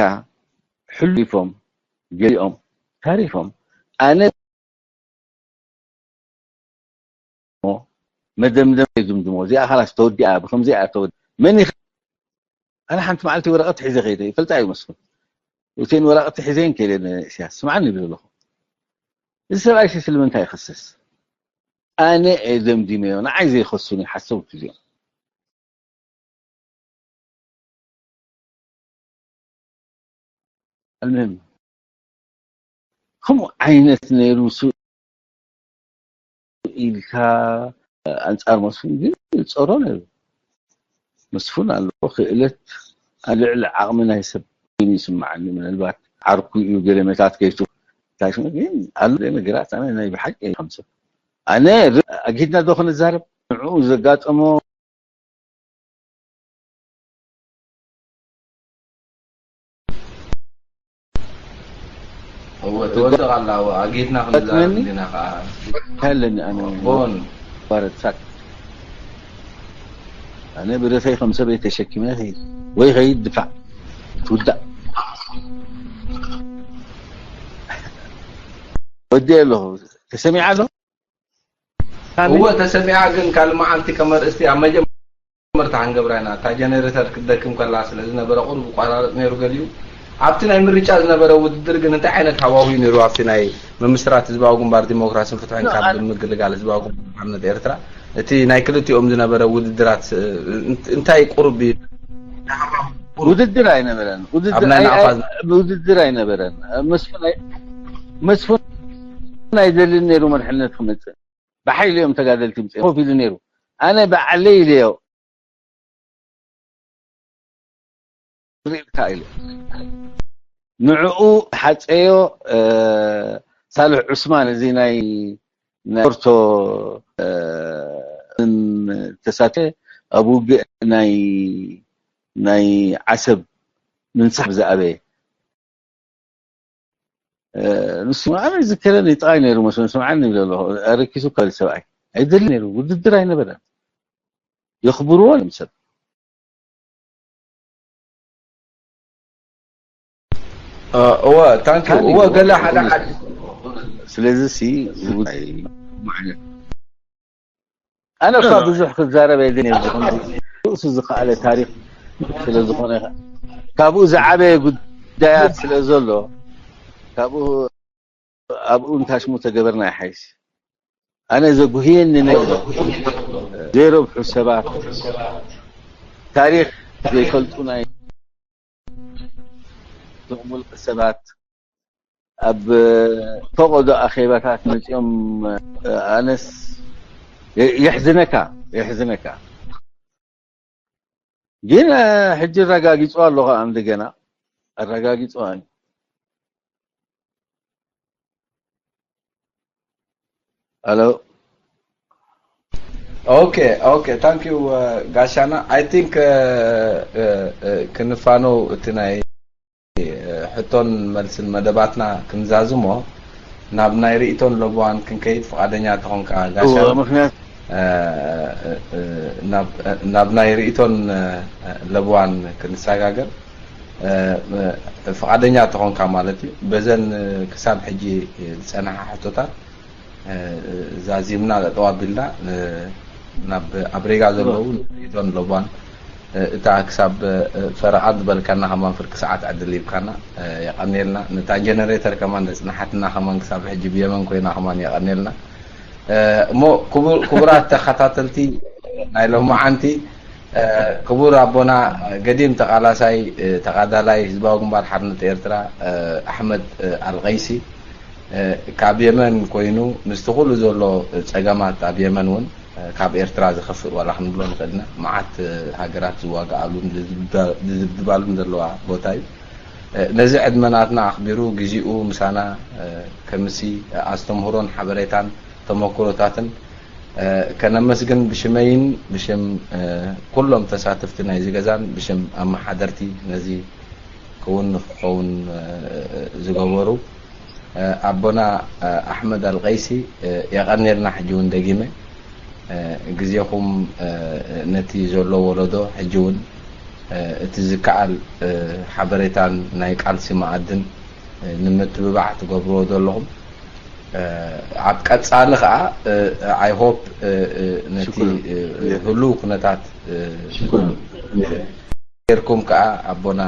ሕሉፎም ገሊኦም ታሪፎም፣ ኣነ መደምደም ይድምድሞ። እዚኣ ኻላስ ተወዲኣ፣ ብኸምዚኣ ተወዲ-፣ መን ይኽ-፣ ኣነ ሓንቲ መዓልቲ ወረቐት ሒዘ ኸይደ ይፈልጣ እዩ መስፍን። እቴን ወረቐት ሒዘን ከይደ ንእስያስ፣ ስምዓኒ ይብል ኣለኹ። እዚ ሰብኣይ ሲ ስለምንታይ ይኸስስ? ኣነ እየ ደምዲመዮ፣ ንዓይ ዘይኸሱኒ ሓሰውቲ እዚኦም። ኣልምህም ከምኡ ዓይነት ነይሩ ሱ ኢልካ ኣንጻር መስፍን ግን ይጸሮ ነይሩ። መስፍን ኣለዎ ክእለት ኣብ ልዕሊ ዓቕሚ ናይ ሰብ ኮይኑ ይስምዓኒ። ምናልባት ዓርኩ እዩ ገለ መታት ከይቱ እንታይ ሽሙ ግን ኣሎ ነገራት ኣነ ናይ ብሓቂ ከም ሰብ ኣነ ኣጊድና ዶ ክንዛረብ ንዕኡ ዘጋጠሞ እወ ትወድቕ ኣላ። እወ ኣጊድና ክንዛረብ ገጥመኒ? እንዲና ከዓ ከለኒ ኣነ ሆን ባረት ሳክ ኣነ ብረሰይ ከም ሰበይ ተሸኪመ ይኸይድ ወይ ኸይድ ድፋዕ ትውዳእ ወዲ ኣለኹ ተሰሚዓ ኣሎ እወ ተሰሚዓ። ግን ካልእ መዓልቲ ከም ኣርእስቲ ኣብ መጀመርታ ክንገብራ ኢና። እታ ጀነሬተር ክትደክም ከላ ስለ ዝነበረ ቁሩብ ይቋራረፅ ነይሩ ገሊኡ። ኣብቲ ናይ ምርጫ ዝነበረ ውድድር ግን እንታይ ዓይነት ሃዋሁ እዩ ነይሩ? ኣብቲ ናይ ምምስራት ህዝባዊ ግንባር ዲሞክራስን ፍትሕን ካብ ምግልጋል ህዝባዊ ግንባር ሓርነት ኤርትራ እቲ ናይ ክልቲኦም ዝነበረ ውድድራት እ፣ እንት- እንታይ ቁሩብ እዩ? ውድድር ኣይነበረን ውድድር ኣብ ናይ ኣይ- ናቕፋ ኣይ- ውድድር ኣይነበረን መስፍን ኣይ- መስፍን ኣይደልን ነይሩ መርሕነት ክመፅእ ብሓይሊ እዮም ተጋደልቲ ምፅእ ኮፍ ኢሉ ነይሩ ኣነ ባዕለይ ኢለዮ ርኢልካ ኢለ ንዕኡ ሓፀዮ እ፣ ሳልሕ ዑስማን እዚ ናይ ናይ ኦርቶ እ፣ ን ተሳተ ኣብ ውግእ ናይ ናይ ዓሰብ ምንሳሕ ዝኣበየ እ፣ ንሱ ኣነ ዝከረኒ ጥራይ ነይሩ መስሎ ስምዓኒ ይብል ኣለኹ ኣረኪሱ ካብ ሰብኣይ ኣይደሊ ነይሩ ውድድር ኣይነበረን የኽብርዎ እዮም ሰብ እወ ታንክ ዩ እወ ገለ ሓደ ሓደ ስለዚ ሲ ጉዳይ ማዕነ ኣነ እኳ ብዙሕ ክዛረብ የድልየኒ ዝኾነ ርእሱ ዝኸኣለ ታሪኽ ስለ ዝኾነ ካብኡ ዝዓበየ ጉዳያት ስለ ዘሎ ካብኡ ኣብኡ እንታይ ሽሙ ተገበርና ይሓይሽ ኣነ ዘጉህየኒ ነገር ዘይረብሑ ሰባት ታሪኽ ዘይፈልጡ ናይ እቶም ውልቀ ሰባት ኣብ ፈቐዶ ኣኼባታት መፂኦም ኣነስ የሕዝነካ የሕዝነካ ግን ሕጂ ኣረጋጊፅዋ ኣለኹ ኣምዲ ገና ኣረጋጊፅዋ ኣሎ okay okay thank you ጋሻና I think ክንፋነው እቲ ናይ ሕቶን መልስን መደባትና ክንዛዝሞ ናብ ናይ ርእቶን ለብዋን ክንከይድ ፍቓደኛ ተኾንካ ጋሻና ምክንያት ናብ ናይ ርእቶን ለብዋን ክንሰጋገር ፍቓደኛ ተኾንካ ማለት እዩ። በዘን ክሳብ ሕጂ ዝጸናሓ ሕቶታት ዛዚምና ጠጠው ኣቢልና ናብ ኣብ ሬጋ ዘለዉ ርእቶን ለብዋን እታ ክሳብ ፈረቓ ዝበልካና ከማን ፍርቂ ሰዓት ዕድል ሂብካና የቐንየልና። ነታ ጀነሬተር ከማን ዘጽናሓትና ከማን ክሳብ ሕጂ ብየመን ኮይና ከማን የቐንየልና። እሞ ክቡራት ተኸታተልቲ ናይ ሎማዓንቲ ክቡር ኣቦና ገዲም ተቓላሳይ ተቓዳላይ ህዝባዊ ግንባር ሓርነት ኤርትራ ኣሕመድ ኣልቀይሲ ካብ የመን ኮይኑ ምስቲ ኩሉ ዘሎ ጸገማት ኣብ የመን እውን ካብ ኤርትራ ዝኸፍእ ዋላ ክንብሎ ንኽእል ኢና። መዓት ሃገራት ዝዋግኣሉን ዝዝብዳሉን ዘለዋ ቦታ እዩ። ነዚ ዕድመ ናትና ኣኽቢሩ ግዚኡ ምሳና ከምሲ ኣስተምህሮን ሓበሬታን ተመክሮታትን ከነመስግን ብሽመይን ብሽም ኩሎም ተሳተፍቲ ናይዚ ገዛን ብሽም ኣመሓደርቲ ነዚ ክውን ንክኸውን ዝገበሩ ኣቦና ኣሕመድ ኣልቀይሲ የቐኔልና። ሕጂ እውን ደጊመ ግዜኹም ነቲ ዘሎ ወለዶ ሕጂ እውን እቲ ዝከኣል ሓበሬታን ናይ ቃልሲ መኣድን ንምትብባዕ ትገብርዎ ዘለኹም ኣብ ቀጻሊ ከዓ I hope ነቲ ህሉው ኩነታት ጌርኩም ከዓ ኣቦና